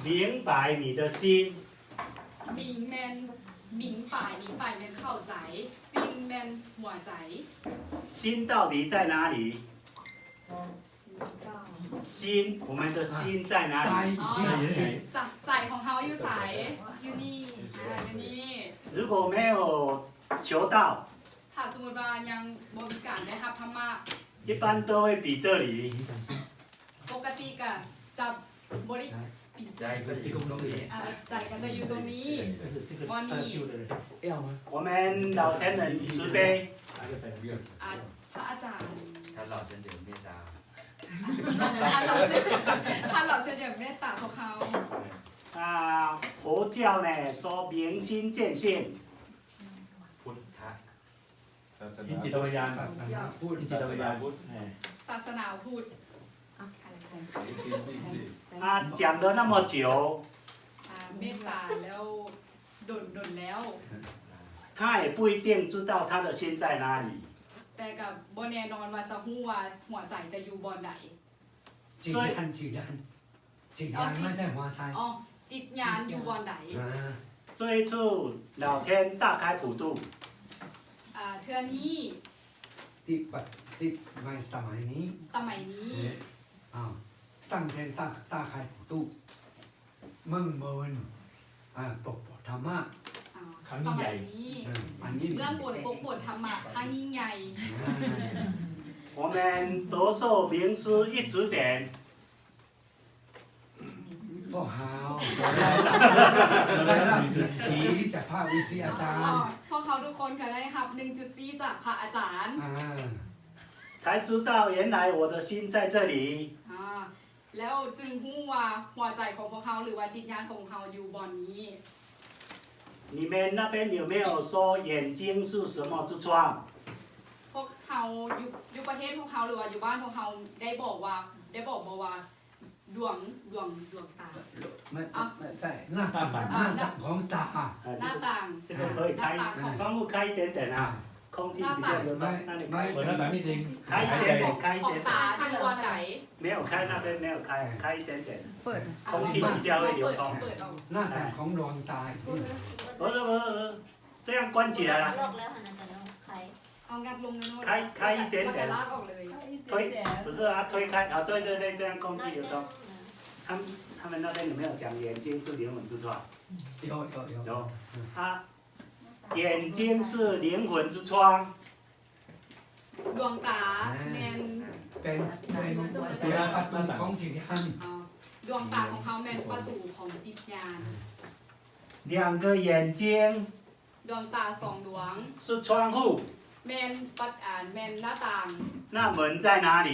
明白你的心。 ມິງແມ່ນ ມິງປາຍ ມິງປາຍແມ່ນເຂົ້າໃຈ ຊິນແມ່ນຫົວໃຈ 心到底在哪里？心，我们的心在哪里？ ອໍ ໃຈ ໃຈຂອງເຮົາຢູ່ໃສ? ຢູ່ນີ້ ອ່າ ຢູ່ນີ້ 如果没有求道， ຖ້າສົມມຸດວ່າຍັງບໍ່ມີການໄດ້ຮັບທຳມະ 一般都会比这里。 ປົກກະຕິກະຈະບໍ່ໄດ້ປີກໃຈ ໃຈກໍຈະຢູ່ຕົງນີ້ ໃຈກໍຈະຢູ່ຕົງນີ້ ບ່ອນນີ້ 我们老前人慈悲。 ອາ ພະອາຈານ ท่าน老先生有เมตตา ທ່ານເຫຼົ່າເຊີນເດີເມດຕາພວກເຮົາ 啊，佛教呢，说明心见性。 ພຸດທະ ສາສະໜາພຸດ ສາສະໜາພຸດ ເອີ ສາສະໜາພຸດ ອາ 讲了那么久 ອາ ເມດຕາແລ້ວ ດົນ ດົນແລ້ວ 他也不一定知道他的心在哪里。 ແຕ່ກໍບໍ່ແນ່ນອນວ່າຈະຮູ້ວ່າຫົວໃຈຈະຢູ່ບ່ອນໃດ 所以 จิตญาณ จิตญาณ จิตญาณ อ๋อ จิต มาจากหัวใจ ອໍ ຈິດຍານຢູ່ບ່ອນໃດ อ่า 最初老天大开普渡 ອາ ເທື່ອນີ້ ที่ปัจ- ที่ในสมัยนี้ ສະໄໝນີ້ เนี่ย อ่า สร้างเทนต้า ต้าคายผู้ตู้ เมืองบน อ่า ปกปกธรรมะ ອໍ ຄັ້ງຍິ່ງໃຫຍ່ ສະໄໝນີ້ เออ อันนี้ ເບື້ອງບົນປົກບົນທຳມະຄັ້ງຍິ່ງໃຫຍ່ อ่า 我们读受名师一指点。 ພວກເຮົາ ໄດ້ຮັບສິດຈາກພະວິເຊຍອາຈານ ອໍ ພວກເຮົາທຸກຄົນກໍໄດ້ຮັບໜຶ່ງຈຸດສີ່ຈາກພະອາຈານ ອ່າ 才知道原来我的心在这里。 ອາ ແລ້ວຈຶ່ງຮູ້ວ່າຫົວໃຈຂອງພວກເຮົາ ຫຼືວ່າຈິດຍານຂອງເຮົາຢູ່ບ່ອນນີ້ 你们那边有没有说眼睛是什么之窗？ ພວກເຮົາຢູ່ ຢູ່ປະເທດພວກເຮົາ ຫຼືວ່າຢູ່ບ້ານພວກເຮົາ ໄດ້ບອກວ່າ ໄດ້ບອກບໍ່ວ່າ ດວງ ດວງ ດວງຕາ ไม่ อ่ะ ไม่ใช่ หน้าต่าง อ่ะ หน้าต่างของตา หน้าต่าง 这个可以开 หน้าต่าง 窗户开一点点啊，空气比较流通，那你开一点点，开一点点，开一点点。 ຂອງຕາຢູ່ບ່ອນໃດ 没有开，那边没有开，开一点点， ເປີດ 空气比较会流通。 ເປີດອອກ หน้าต่างของดวงตา 不是，不是，不是，这样关起来了。 ລັອກແລ້ວຫັ້ນນະ ແຕ່ເນາະ ໄຂ ເອົາງັດລົງເລີຍເນາະ ໄຂ ໄຂເຕັນ ແລ້ວກໍລາກອອກເລີຍ 推，不是啊，推开，啊，对，对，对，这样空气流通。他们，他们那边有没有讲眼睛是灵魂之窗？有，有，有。有。啊，眼睛是灵魂之窗。 ດວງຕາແມ່ນ เป็น เป็น เป็นประตูของจิตญาณ ອໍ ດວງຕາຂອງເຮົາແມ່ນປະຕູຂອງຈິດຍານ 两个眼睛 ດວງຕາສອງດວງ 是窗户。 ແມ່ນປະ ອາ ແມ່ນໜ້າຕ່າງ 那门在哪里？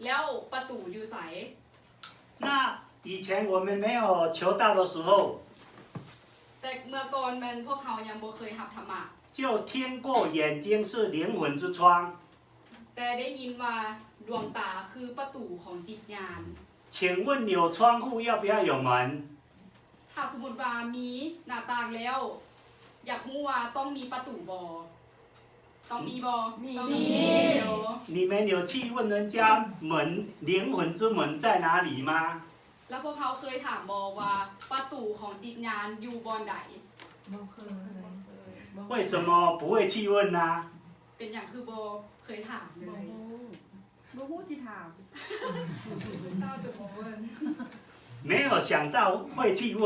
ແລ້ວປະຕູຢູ່ໃສ? 那以前我们没有求道的时候， ແຕ່ເມື່ອກ່ອນແມ່ນພວກເຮົາຍັງບໍ່ເຄີຍຮັບທຳມະ 就听过眼睛是灵魂之窗。 ແຕ່ໄດ້ຍິນວ່າດວງຕາຄືປະຕູຂອງຈິດຍານ 请问有窗户要不要有门？ ຖ້າສົມມຸດວ່າມີໜ້າຕ່າງແລ້ວ ຢາກຮູ້ວ່າຕ້ອງມີປະຕູບໍ່? ຕ້ອງມີບໍ່? ມີ ຕ້ອງມີ. 你们有去问人家门，灵魂之门在哪里吗？ ແລ້ວພວກເຮົາເຄີຍຖາມບໍ່ວ່າປະຕູຂອງຈິດຍານຢູ່ບ່ອນໃດ? ບໍ່ເຄີຍ. 为什么不会去问呢？ ເປັນຫຍັງຄືບໍ່ເຄີຍຖາມເລີຍ? ບໍ່ຮູ້ ບໍ່ຮູ້ຊິຖາມ. 没有想到会去问.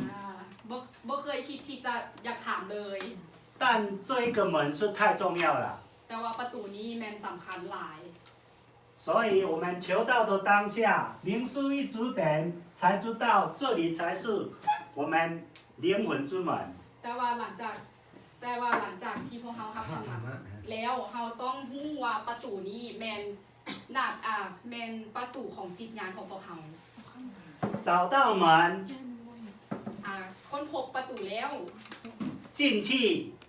ອາ ບໍ່ ບໍ່ເຄີຍຄິດທີ່ຈະຢາກຖາມເລີຍ. 但这一个门是太重要了。 ແຕ່ວ່າປະຕູນີ້ແມ່ນສຳຄັນຫຼາຍ. 所以我们求道的当下，灵师一指点，才知道这里才是我们灵魂之门。 ແຕ່ວ່າຫຼັງຈາກ ແຕ່ວ່າຫຼັງຈາກທີ່ພວກເຮົາຮັບທຳມະແລ້ວ ເຮົາຕ້ອງຮູ້ວ່າປະຕູນີ້ແມ່ນໜ້າ ອາ ແມ່ນປະຕູຂອງຈິດຍານຂອງພວກເຮົາ. 找到门， ອາ ຄົ້ນພົບປະຕູແລ້ວ 进去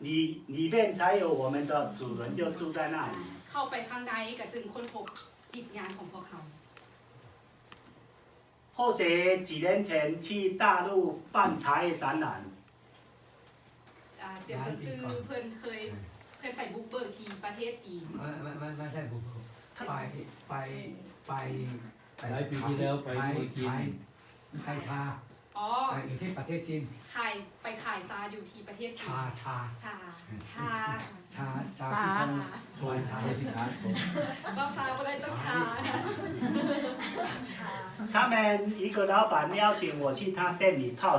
里，里面才有我们的主人就住在那里。 ເຂົ້າໄປຂ້າງໃນກໍຈຶ່ງຄົ້ນພົບຈິດຍານຂອງພວກເຮົາ. 后学几年前去大陆办茶叶展览。 ອາ ປຽບເຊີນຊື່ເພິ່ນເຄີຍ ເຄີຍໄປບຸກເບີກທີ່ປະເທດຈີນ. ไม่ ไม่ ไม่ ไม่ใช่บุกเบิก ไป ไป ไป ไป หลายปีที่แล้วไป ขาย เมืองจีน ขาย ขายชา. ອໍ ອ່າ ຢູ່ທີ່ປະເທດຈີນ ຂາຍ ໄປຂາຍຊາຢູ່ທີ່ປະເທດຈີນ. ຊາ ຊາ ຊາ ຊາ ຊາ ຊາ ຊາ ທີ່ເຂົາຂາຍ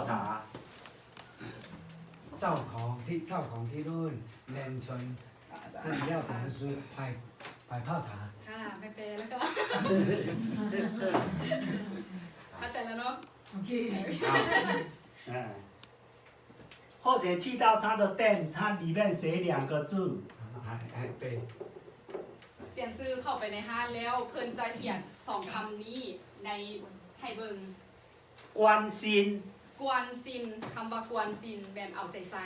ຊາ ເຈົ້າຂອງທີ່ ເຈົ້າຂອງທີ່ໂນ້ນແມ່ນເຊີນ ອ່າ ທ່ານແລ້ວກໍຊື້ ໄປ ໄປເຜົາສາ ຄ່ະ ແມ່ແປແລ້ວກໍ ເຂົ້າໃຈແລ້ວເນາະ ໂອເຄ ອ່າ อ่า 后学去到他的店，他里面写两个字。 ໃຫ້ ໃຫ້ເປັນ ຕຽນຊື່ເຂົ້າໄປໃນຮ້ານແລ້ວ ເພິ່ນຈະຂຽນສອງຄຳນີ້ໃນ ໃຫ້ເບິ່ງ 关心 ກວນຊິນ ຄຳວ່າກວນຊິນແມ່ນເອົາໃຈໃສ່.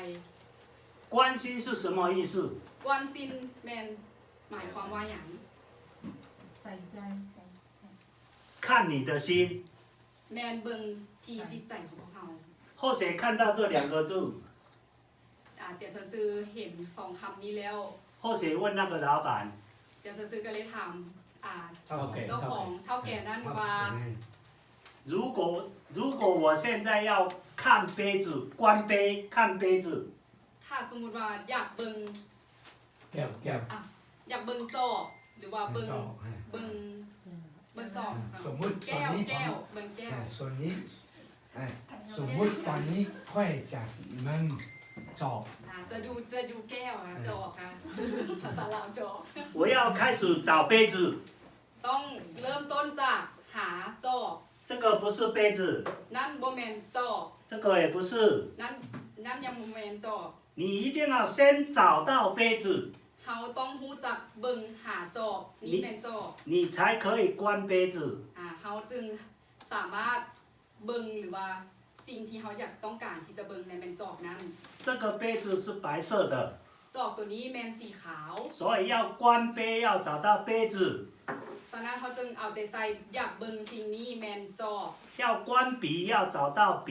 关心是什么意思？ ກວນຊິນແມ່ນໝາຍຄວາມວ່າຫຍັງ? ໃສ່ໃຈ ໃສ່ໃຈ 看你的心 ແມ່ນເບິ່ງທີ່ຈິດໃຈຂອງພວກເຮົາ. 后学看到这两个字 ອ່າ ຕຽນເຊີນຊື່ເຫັນສອງຄຳນີ້ແລ້ວ 后学问那个老板 ຕຽນເຊີນຊື່ກໍເລີຍຖາມ ອ່າ ເຈົ້າຂອງ ເຈົ້າຂອງເຖົ້າແກ່ນັ້ນວ່າ 如果 如果我现在要看杯子，关杯，看杯子 ຖ້າສົມມຸດວ່າຢາກເບິ່ງ ແກ້ວ ແກ້ວ ອ່ະ ຢາກເບິ່ງຈອກ ຫຼືວ່າເບິ່ງ ເບິ່ງ ເບິ່ງຈອກ ອ່າ ສົມມຸດຕອນນີ້ ແກ້ວ ເບິ່ງແກ້ວ ອ່າ ສ່ວນນີ້ ອ່າ ສົມມຸດຕອນນີ້ຂ້ອຍຈະເບິ່ງຈອກ ອ່າ ຈະດູ ຈະດູແກ້ວ ອ່າ ຈອກ ອ່າ ພາສາລາວຈອກ 我要开始找杯子 ຕ້ອງເລີ່ມຕົ້ນຈາກຫາຈອກ 这个不是杯子 ນັ້ນບໍ່ແມ່ນຈອກ 这个也不是 ນັ້ນ ນັ້ນຍັງບໍ່ແມ່ນຈອກ 你一定要先找到杯子 ເຮົາຕ້ອງຮູ້ຈັກເບິ່ງຫາຈອກ ນີ້ແມ່ນຈອກ 你才可以关杯子 ອ່າ ເຮົາຈຶ່ງສາມາດເບິ່ງ ຫຼືວ່າສິ່ງທີ່ເຮົາຢາກຕ້ອງການທີ່ຈະເບິ່ງນັ້ນແມ່ນຈອກນັ້ນ 这个杯子是白色的 ຈອກໂຕນີ້ແມ່ນສີຂາວ 所以要关杯要找到杯子 ສະນັ້ນເຮົາຈຶ່ງເອົາໃຈໃສ່ຢາກເບິ່ງສິ່ງນີ້ແມ່ນຈອກ 要关笔要找到笔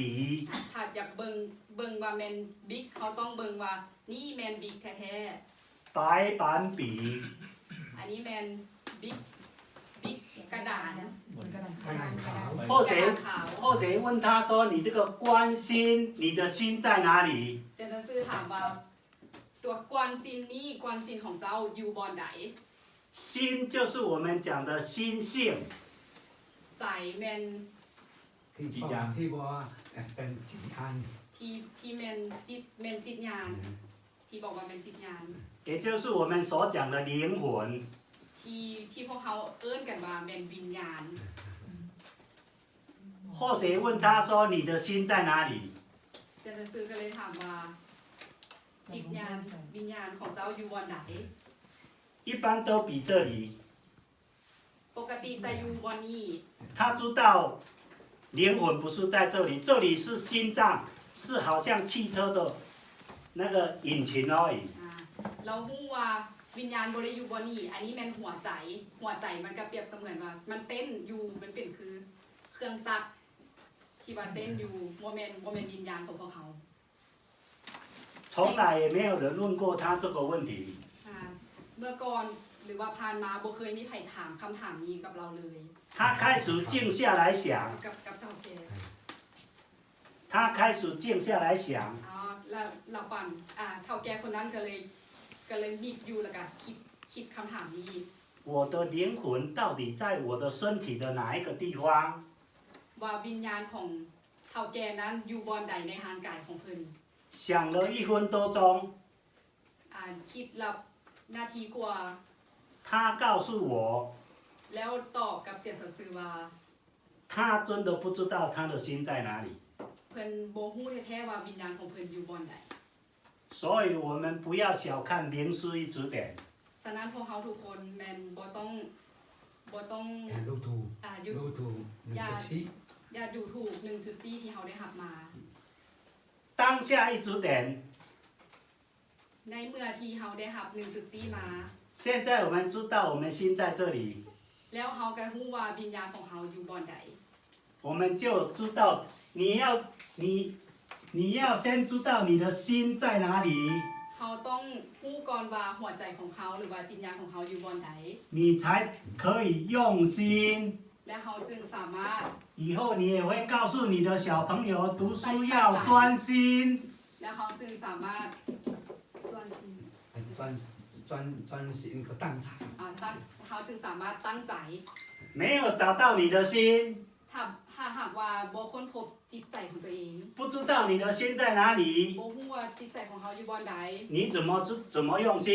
ຖ້າຢາກເບິ່ງ ເບິ່ງວ່າແມ່ນບິກ ເຮົາຕ້ອງເບິ່ງວ່ານີ້ແມ່ນບິກແທ້ໆ 白板笔 ອັນນີ້ແມ່ນບິກ ບິກກະດານ ກະດານຂາວ 后学后学问他说你这个关心你的心在哪里 ຕຽນຊື່ຖາມວ່າ ຕົວກວນຊິນນີ້ ກວນຊິນຂອງເຈົ້າຢູ່ບ່ອນໃດ? 心就是我们讲的心性 ໃຈແມ່ນ ທີ່ ທີ່ ທີ່ວ່າເປັນຈິດຍານ ທີ່ ທີ່ແມ່ນຈິດ ແມ່ນຈິດຍານ ອືມ ທີ່ບອກວ່າແມ່ນຈິດຍານ 也就是我们所讲的灵魂 ທີ່ ທີ່ພວກເຮົາເອີ້ນກັນວ່າແມ່ນວິນຍານ 后学问他说你的心在哪里 ຕຽນຊື່ກໍເລີຍຖາມວ່າ ຈິດຍານ ວິນຍານຂອງເຈົ້າຢູ່ບ່ອນໃດ? 一般都比这里 ປົກກະຕິຈະຢູ່ບ່ອນນີ້ 他知道灵魂不是在这里，这里是心脏，是好像汽车的那个引擎而已。 ອ່າ ລາວຮູ້ວ່າວິນຍານບໍ່ໄດ້ຢູ່ບ່ອນນີ້ ອັນນີ້ແມ່ນຫົວໃຈ ຫົວໃຈມັນກໍປຽບສະເໝືອນວ່າມັນເຕັ້ນຢູ່ ມັນເປັນຄືເຄື່ອງຈັກທີ່ວ່າເຕັ້ນຢູ່ ບໍ່ແມ່ນ ບໍ່ແມ່ນວິນຍານຂອງພວກເຮົາ. 从来也没有人问过他这个问题。 ອ່າ ເມື່ອກ່ອນ ຫຼືວ່າຜ່ານມາ ບໍ່ເຄີຍມີໃຜຖາມຄຳຖາມນີ້ກັບລາວເລີຍ. 他开始静下来想。 ກັບ ກັບເຖົ້າແກ່ 他开始静下来想。 ອໍ ແລ້ວ ແລ້ວປານ ອ່າ ເຖົ້າແກ່ຄົນນັ້ນກໍເລີຍ ກໍເລີຍມິດຢູ່ ແລ້ວກໍຄິດ ຄິດຄຳຖາມນີ້. 我的灵魂到底在我的身体的哪一个地方？ ວ່າວິນຍານຂອງເຖົ້າແກ່ນັ້ນຢູ່ບ່ອນໃດໃນຮ່າງກາຍຂອງເພິ່ນ? 想了一分多钟。 ອ່າ ຄິດລະນາທີກວ່າ 他告诉我。 ແລ້ວຕອບກັບຕຽນສອນຊື່ວ່າ 他真的不知道他的心在哪里。 ເພິ່ນບໍ່ຮູ້ແທ້ໆວ່າວິນຍານຂອງເພິ່ນຢູ່ບ່ອນໃດ. 所以我们不要小看灵思一指点。 ສະນັ້ນພວກເຮົາທຸກຄົນແມ່ນບໍ່ຕ້ອງ ບໍ່ຕ້ອງ ຢ່າດູຖູກ ອ່າ ຢູ່ ດູຖູກ ໜຶ່ງຈຸດສີ່ ຢ່າ ຢ່າດູຖູກໜຶ່ງຈຸດສີ່ທີ່ເຮົາໄດ້ຮັບມາ. 当下一指点。 ໃນເມື່ອທີ່ເຮົາໄດ້ຮັບໜຶ່ງຈຸດສີ່ມາ 现在我们知道我们心在这里。 ແລ້ວເຮົາກໍຮູ້ວ່າວິນຍານຂອງເຮົາຢູ່ບ່ອນໃດ. 我们就知道，你要，你，你要先知道你的心在哪里。 ເຮົາຕ້ອງຮູ້ກ່ອນວ່າຫົວໃຈຂອງເຮົາ ຫຼືວ່າຈິດຍານຂອງເຮົາຢູ່ບ່ອນໃດ 你才可以用心ແລະເຮົາຈຶ່ງສາມາດ 以后你也会告诉你的小朋友读书要专心。 ແລະເຮົາຈຶ່ງສາມາດ 专心 专专专心个ตั้งใจ。 ອ່າຕັ້ງ ເຮົາຈຶ່ງສາມາດຕັ້ງໃຈ 没有找到你的心， ຖ້າ ຖ້າຫາກວ່າບໍ່ຄົ້ນພົບຈິດໃຈຂອງຕົວເອງ 不知道你的心在哪里， ບໍ່ຮູ້ວ່າຈິດໃຈຂອງເຮົາຢູ່ບ່ອນໃດ 你怎么怎么用心？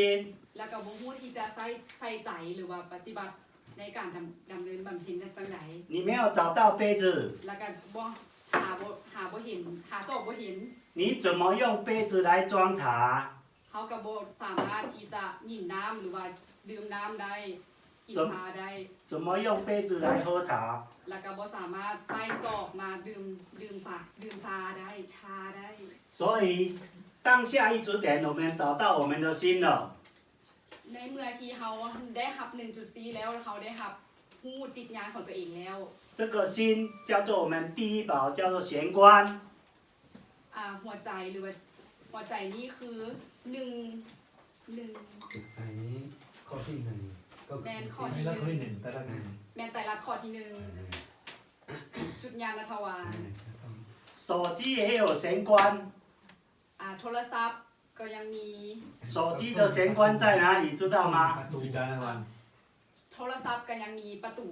ແລ້ວກໍບໍ່ຮູ້ທີ່ຈະໃຊ້ ໃສ່ໃຈ ຫຼືວ່າປະຕິບັດໃນການດຳ ດຳເນີນບຳເພັນນັ້ນຈັ່ງໃດ 你没有找到杯子， ແລ້ວກໍບໍ່ ຫາບໍ່ ຫາບໍ່ເຫັນ ຫາຈອກບໍ່ເຫັນ 你怎么用杯子来装茶？ ເຮົາກໍບໍ່ສາມາດທີ່ຈະຫຍິບນ້ຳ ຫຼືວ່າດື່ມນ້ຳໄດ້ ກິນຊາໄດ້ 怎么用杯子来喝茶？ ແລ້ວກໍບໍ່ສາມາດໃຊ້ຈອກມາດື່ມ ດື່ມຊາ ດື່ມຊາໄດ້ ຊາໄດ້ 所以当下一指点，我们找到我们的心了。 ໃນເມື່ອທີ່ເຮົາໄດ້ຮັບໜຶ່ງຈຸດສີ່ແລ້ວ ເຮົາໄດ້ຮັບຮູ້ຈິດຍານຂອງຕົວເອງແລ້ວ 这个心叫做我们第一宝，叫做玄关。 ອ່າ ຫົວໃຈ ຫຼືວ່າຫົວໃຈນີ້ຄືໜຶ່ງ ໜຶ່ງ จิตใจนี้ข้อที่หนึ่งก็คือ ແມ່ນຂໍ້ ໃຫ້ ທີ່ ເລີກ ໜຶ່ງ ຂ້ອຍໜຶ່ງ ແຕ່ລະໜຶ່ງ ແມ່ນໄຕລັດຂໍ້ທີ່ໜຶ່ງ เออ ຈຸດຍານນະທະວານ เออครับผม 手机也有玄关， ອ່າ ໂທລະສັບກໍຍັງມີ 手机的玄关在哪里？知道吗？ ຢູ່ໃນນັ້ນ ໂທລະສັບກໍຍັງມີປະຕູ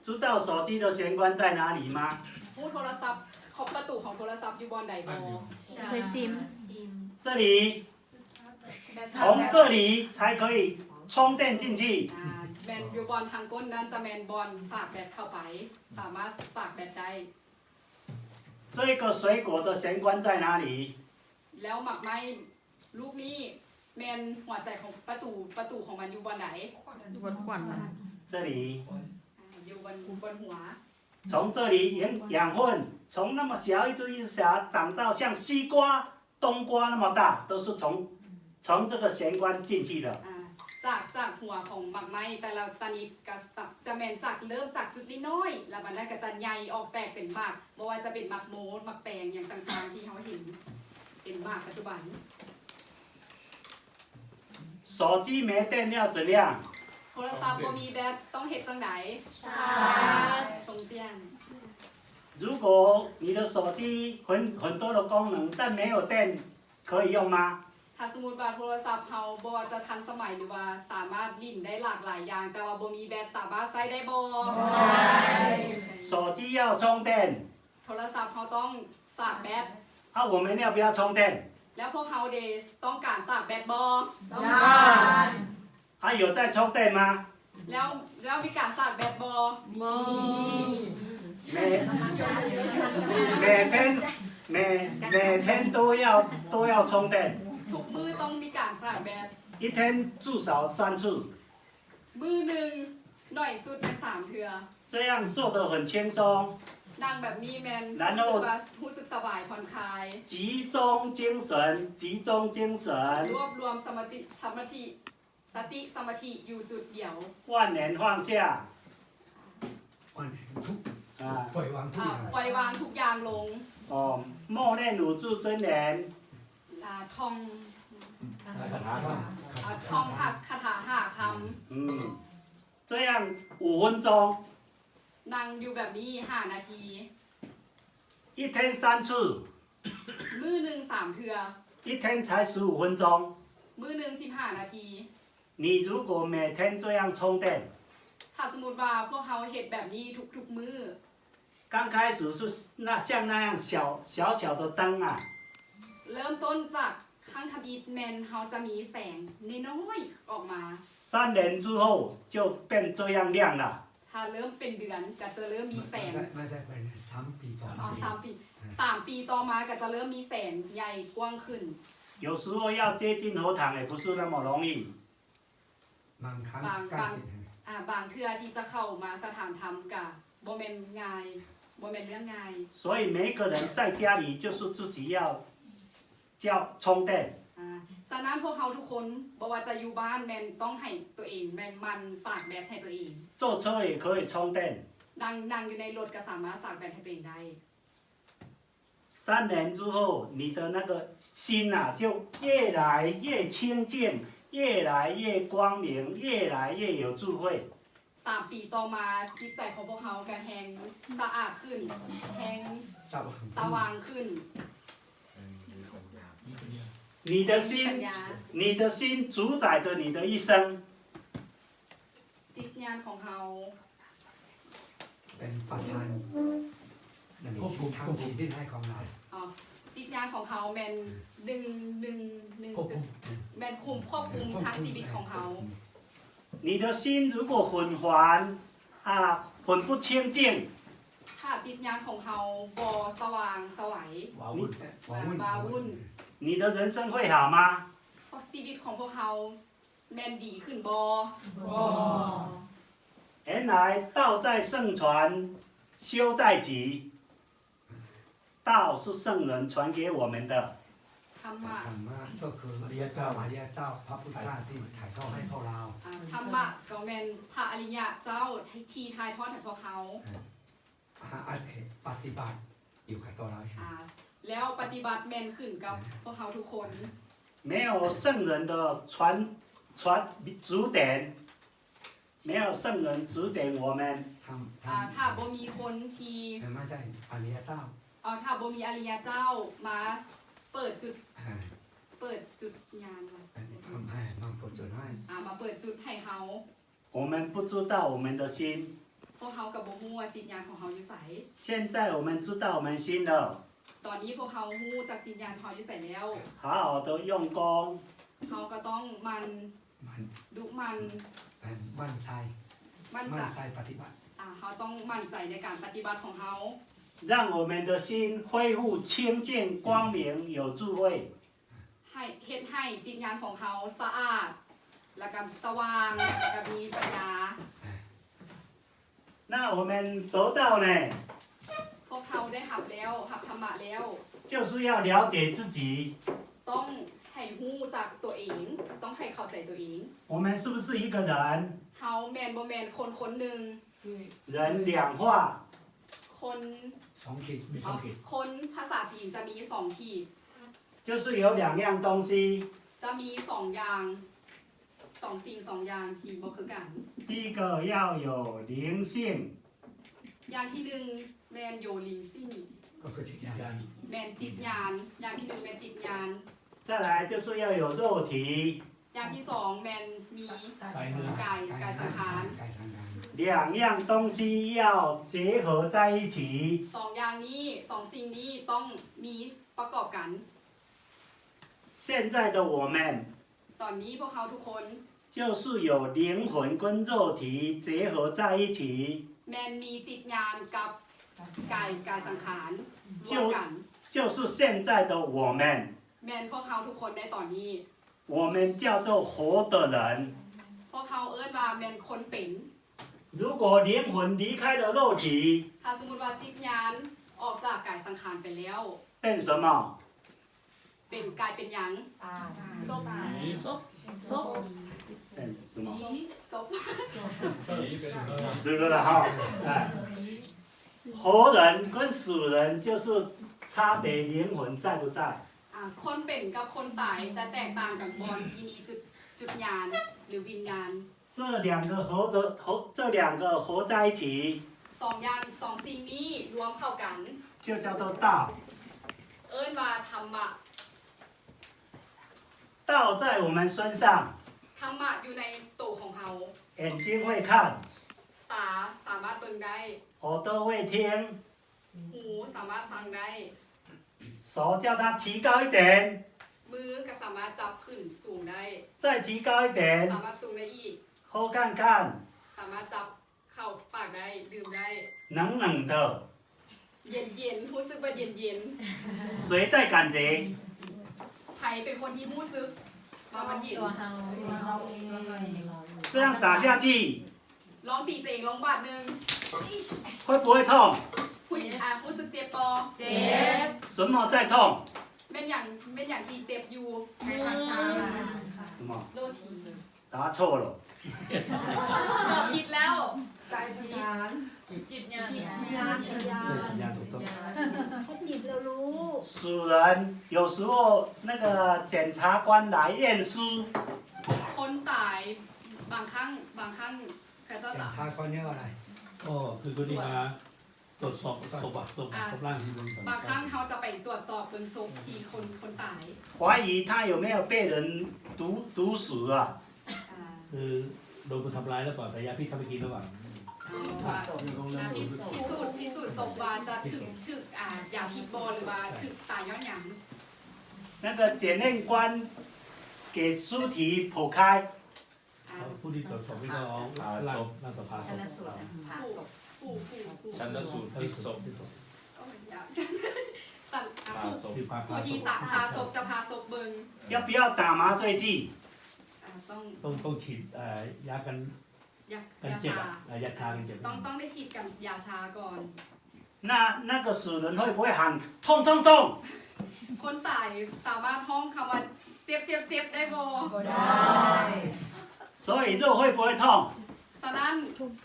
知道手机的玄关在哪里吗？ ຮູ້ໂທລະສັບ ຂອງປະຕູຂອງໂທລະສັບຢູ່ບ່ອນໃດບໍ່? ໃສ່ຊິມ 这里，从这里才可以充电进去。 ອ່າ ແມ່ນຢູ່ບ່ອນທາງກົ້ນນັ້ນຈະແມ່ນບ່ອນສາກແບັດເຂົ້າໄປ ສາມາດສາກແບັດໄດ້ 这个水果的玄关在哪里？ ແລ້ວໝາກໄມ້ລູກນີ້ແມ່ນຫົວໃຈຂອງປະຕູ ປະຕູຂອງມັນຢູ່ບ່ອນໃດ? ຢູ່ບົນຂວັນ 这里。 ອ່າ ຢູ່ບົນ ບົນຫົວ 从这里养养分，从那么小一枝一枝小长到像西瓜、冬瓜那么大，都是从从这个玄关进去的。 ອ່າ ຈາກ ຈາກຫົວຂອງໝາກໄມ້ແຕ່ລະຊະນິດກໍຈະແມ່ນຈາກ ເລີ່ມຈາກຈຸດນ້ອຍໆ ແລ້ວບັດນັ້ນກໍຈະໃຫຍ່ອອກແຕກເປັນໝາກ ບໍ່ວ່າຈະເປັນໝາກໂມດ ໝາກແຕງ ຫຍັງຕ່າງໆ ທີ່ເຮົາເຫັນເປັນໝາກປັດຈຸບັນ. 手机没电要怎样？ ໂທລະສັບບໍ່ມີແບັດ ຕ້ອງເຮັດຈັ່ງໃດ? 充电。充电。如果你的手机很很多的功能，但没有电，可以用吗？ ຖ້າສົມມຸດວ່າໂທລະສັບເຮົາບໍ່ວ່າຈະທັນສະໄໝ ຫຼືວ່າສາມາດຫຼິ້ນໄດ້ຫຼາກຫຼາຍຢ່າງ ແຕ່ວ່າບໍ່ມີແບັດ ສາມາດໃຊ້ໄດ້ບໍ່? 手机要充电， ໂທລະສັບເຮົາຕ້ອງສາກແບັດ 啊，我们要不要充电？ ແລ້ວພວກເຮົາເດ ຕ້ອງການສາກແບັດບໍ່? ຕ້ອງການ 啊，有在充电吗？ ແລ້ວ ແລ້ວມີການສາກແບັດບໍ່? ບໍ່ 每每天每每天都要都要充电， ທຸກມື້ຕ້ອງມີການສາກແບັດ 一天至少三次。 ມື້ໜຶ່ງໜ້ອຍສຸດແມ່ນສາມເທື່ອ 这样做得很轻松， ນັ່ງແບບນີ້ແມ່ນ 然后 ຮູ້ສຶກວ່າ ຮູ້ສຶກສະບາຍຜ່ອນຄາຍ 集中精神，集中精神， ລວບລວມສະມາທິ ສະມາທິ ສະຕິສະມາທິຢູ່ຈຸດດຽວ 万年放下。 อ่อนทุก 啊 ปล่อยวางทุก ອ່າ อย่าง ປ່ອຍວາງທຸກຢ່າງລົງ 哦，默念五字真言， ອ່າ ທ່ອງ ຄາຖາ ອ່າ ທ່ອງຄາຖາຫ້າຄຳ 嗯，这样五分钟， ນັ່ງຢູ່ແບບນີ້ຫ້ານາທີ 一天三次， ມື້ໜຶ່ງສາມເທື່ອ 一天才十五分钟。 ມື້ໜຶ່ງສິບຫ້ານາທີ 你如果每天这样充电， ຖ້າສົມມຸດວ່າພວກເຮົາເຮັດແບບນີ້ທຸກໆມື້ 刚开始是那像那样小小小的灯啊， ເລີ່ມຕົ້ນຈາກຄັ້ງທຳອິດແມ່ນເຮົາຈະມີແສງນ້ອຍໆອອກມາ 三年之后就变这样亮了。 ຖ້າເລີ່ມເປັນເດືອນກໍຈະເລີ່ມມີແສງ ไม่ใช่ไม่ใช่ภายในสามปีต่อ ອໍ มา ສາມປີ ສາມປີຕໍ່ມາກໍຈະເລີ່ມມີແສງໃຫຍ່ກວ້າງຂຶ້ນ 有时候要接近佛堂也不是那么容易。 บางครั้ง บาง ใกล้ บาง เสร็จ ອ່າ ບາງເທື່ອທີ່ຈະເຂົ້າມາສະຖານທຳກະບໍ່ແມ່ນງ່າຍ ບໍ່ແມ່ນເລື່ອງງ່າຍ 所以每一个人在家里就是自己要要充电。 ອ່າ ສະນັ້ນພວກເຮົາທຸກຄົນບໍ່ວ່າຈະຢູ່ບ້ານແມ່ນຕ້ອງໃຫ້ຕົວເອງແມ່ນໝັ່ນສາກແບັດໃຫ້ຕົວເອງ 坐车也可以充电。 ນັ່ງ ນັ່ງຢູ່ໃນລົດກໍສາມາດສາກແບັດໃຫ້ຕົວເອງໄດ້ 三年之后，你的那个心啊，就越来越清净，越来越光明，越来越有智慧。ສາມປີຕໍ່ມາ, ຈິດໃຈຂອງພວກເຮົາກໍແຮ່ງສະອາດຂຶ້ນ, ແຮ່ງສະຫວ່າງຂຶ້ນ. 你的心，你的心主宰着你的一生。 ຈິດຍານຂອງເຮົາ ເປັນປະທານ ຄວບຄຸມ ຄວບຄຸມຊີວິດໃຫ້ຂອງເຮົາ. ອໍ ຈິດຍານຂອງເຮົາແມ່ນດຶງ ດຶງ ດຶງ ຄວບຄຸມ ແມ່ນຄຸມ ຄວບຄຸມທັງຊີວິດຂອງເຮົາ. 你的心如果混乱，啊，很不清净， ຖ້າຈິດຍານຂອງເຮົາບໍ່ສະຫວ່າງສະໄຫວ ວາວຸ່ນ ວາວຸ່ນ ວາວຸ່ນ 你的人生会好吗？ ຊີວິດຂອງພວກເຮົາ ແມ່ນດີຂຶ້ນບໍ່? 原来道在圣传，修在己。道是圣人传给我们的。 ທຳມະ ທຳມະກໍຄືອະລິຍະເຈົ້າ ອະລິຍະເຈົ້າ ພະພຸດທະເຈົ້າທີ່ຖ່າຍທອດໃຫ້ພວກເຮົາ. ອ່າ ທຳມະກໍແມ່ນພະອະລິຍະເຈົ້າທີ່ຖ່າຍທອດໃຫ້ພວກເຮົາ. ປະຕິບັດຢູ່ກັບຕົວເຮົາເອງ ອ່າ ແລ້ວປະຕິບັດແມ່ນຂຶ້ນກັບພວກເຮົາທຸກຄົນ. 没有圣人的传，传指点，没有圣人指点我们。 ຖ້າ ອ່າ ຖ້າບໍ່ມີຄົນທີ່ ມາຈາກອະລິຍະເຈົ້າ ເອົາ ຖ້າບໍ່ມີອະລິຍະເຈົ້າມາເປີດຈຸດ ເປີດຈຸດຍານ ມາເປີດຈຸດໃຫ້ ອ່າ ມາເປີດຈຸດໃຫ້ເຮົາ. 我们不知道我们的心。 ພວກເຮົາກໍບໍ່ຮູ້ວ່າຈິດຍານຂອງເຮົາຢູ່ໃສ. 现在我们知道我们心了。 ຕອນນີ້ພວກເຮົາຮູ້ຈັກຈິດຍານເຮົາຢູ່ໃສແລ້ວ. 好好的用功。 ເຮົາກໍຕ້ອງໝັ່ນ ໝັ່ນ ດຸໝັ່ນ ໝັ່ນໃຈ ໝັ່ນໃຈປະຕິບັດ. ອ່າ ເຮົາຕ້ອງໝັ້ນໃຈໃນການປະຕິບັດຂອງເຮົາ. 让我们的心恢复清净、光明、有智慧。 ໃຫ້ ເຮັດໃຫ້ຈິດຍານຂອງເຮົາສະອາດ ແລ້ວກໍສະຫວ່າງ ແລ້ວກໍມີປັນຍາ. 那我们得到呢？ ພວກເຮົາໄດ້ຮັບແລ້ວ ຮັບທຳມະແລ້ວ 就是要了解自己。 ຕ້ອງໃຫ້ຮູ້ຈັກຕົວເອງ ຕ້ອງໃຫ້ເຂົ້າໃຈຕົວເອງ. 我们是不是一个人？ ເຮົາແມ່ນບໍ່ແມ່ນຄົນຄົນໜຶ່ງ? 人两化。 ຄົນ ສອງຂີດ ມີສອງຂີດ. ຄົນພາສາຈີນຈະມີສອງຂີດ. 就是有两样东西。 ຈະມີສອງຢ່າງ ສອງສິ່ງສອງຢ່າງທີ່ບໍ່ຄືກັນ. 第一个要有灵性。 ຢ່າງທີໜຶ່ງແມ່ນໂຢລິງຊິງ ກໍຄືຈິດຍານ ແມ່ນຈິດຍານ. ຢ່າງທີໜຶ່ງແມ່ນຈິດຍານ. 再来就是要有肉体。 ຢ່າງທີສອງແມ່ນມີ ກາຍ ກາຍ ກາຍສັງຂານ. ກາຍສັງຂານ. 两样东西要结合在一起。 ສອງຢ່າງນີ້ ສອງສິ່ງນີ້ຕ້ອງມີປະກອບກັນ. 现在的我们 ຕອນນີ້ພວກເຮົາທຸກຄົນ 就是有灵魂跟肉体结合在一起。 ແມ່ນມີຈິດຍານກັບກາຍ ກາຍສັງຂານລວມກັນ. 就是现在的我们。 ແມ່ນພວກເຮົາທຸກຄົນໃນຕອນນີ້. 我们叫做活的人。 ພວກເຮົາເອີ້ນວ່າແມ່ນຄົນເປັນ. 如果灵魂离开了肉体， ຖ້າສົມມຸດວ່າຈິດຍານອອກຈາກກາຍສັງຂານໄປແລ້ວ 变什么？ ເປັນ ກາຍເປັນຫຍັງ? ອ່າ ສົບ ສົບ 变什么？ ສົບ 死了啦哈。哎，活人跟死人就是差别灵魂在不在。 ອ່າ ຄົນເປັນກັບຄົນຕາຍຈະແຕກຕ່າງກັນບ່ອນທີ່ມີຈຸດ ຈຸດຍານ ຫຼື ວິນຍານ. 这两个合着，合，这两个合在一起， ສອງຢ່າງ ສອງສິ່ງນີ້ລວມເຂົ້າກັນ 就叫做道。 ເອີ້ນວ່າທຳມະ. 道在我们身上。 ທຳມະຢູ່ໃນໂຕຂອງເຮົາ. 眼睛会看。 ຕາສາມາດເບິ່ງໄດ້. 耳朵会听。 ຫູສາມາດຟັງໄດ້. 手叫它提高一点。 ມືກໍສາມາດຈັບຂຶ້ນສູງໄດ້. 再提高一点。 ສາມາດສູງໄດ້ອີກ. 喝看看。 ສາມາດຈັບເຂົ້າປາກໄດ້ ດື່ມໄດ້. 冷冷的。 ເຢັນໆ ຮູ້ສຶກວ່າເຢັນໆ. 谁在感觉？ ໃຜເປັນຄົນທີ່ຮູ້ສຶກວ່າມັນເຢັນ? ຕົວເຮົາ 这样打下去 ລອງຕີຕົວເອງລົງບາດໜຶ່ງ. 会不会痛？ ຮູ້ ອ່າ ຮູ້ສຶກເຈັບບໍ່? ເຈັບ. 什么在痛？ ແມ່ນຫຍັງ ແມ່ນຫຍັງທີ່ເຈັບຢູ່? 什么？ໂລທີ. 答错了。 ຕອບຜິດແລ້ວ. ກາຍສັງຂານ ຈິດຍານ ວິນຍານ ຍານຖືກຕ້ອງ. ຄົນຜິດແລ້ວລູກ. 死人有时候那个检察官来验尸。 ຄົນຕາຍບາງຄັ້ງ ບາງຄັ້ງ เขาเจ้าจะ 检查ข้อเนื้ออะไร ອໍ ຄືຄົນນີ້ມາ ตรวจสอบศพอะ ศพ อ่า ศพร่างที่มัน บางครั้งเราจะไปตรวจสอบเบิ่งศพที่คน คนตาย 怀疑他有没有被人毒毒死啊 อ่า คือโดนคนทำร้ายหรือเปล่า ใส่ยาพิษเข้าไปกินหรือเปล่า อ่า ว่า อ่า พิสูจน์ พิสูจน์ศพว่าจะถืก ถืก อ่า ยาพิษบ่ หรือว่าถืกตายย้อนหยัง 那个检验官给尸体剖开 อ่า ผู้ที่ตรวจสอบนี่ก็เอาร่าง ร่างศพ ผ่าศพ ชันสูตร ผ่าศพ ผู้ ผู้ ผู้ ผู้ ชันสูตรพลิกศพ ก็เหมือนกันสั่นอ่ะ ผ่าศพ ผู้ ผู้ที่สะ ผ่าศพจะผ่าศพเบิ่ง 要不要打麻醉剂 อ่า ต้อง ต้อง ต้องฉีดเอ่อยากัน ยา กัน ยา เจ็บ ชา อะอ่ายาชากันเจ็บ ต้อง ต้องได้ฉีดกันยาชาก่อน 那那个死人会不会喊痛痛痛 คนตายสามารถฮ้องคำว่า เจ็บ เจ็บ เจ็บ ได้บ่ บ่ได้ 所以肉会不会痛 ฉะนั้น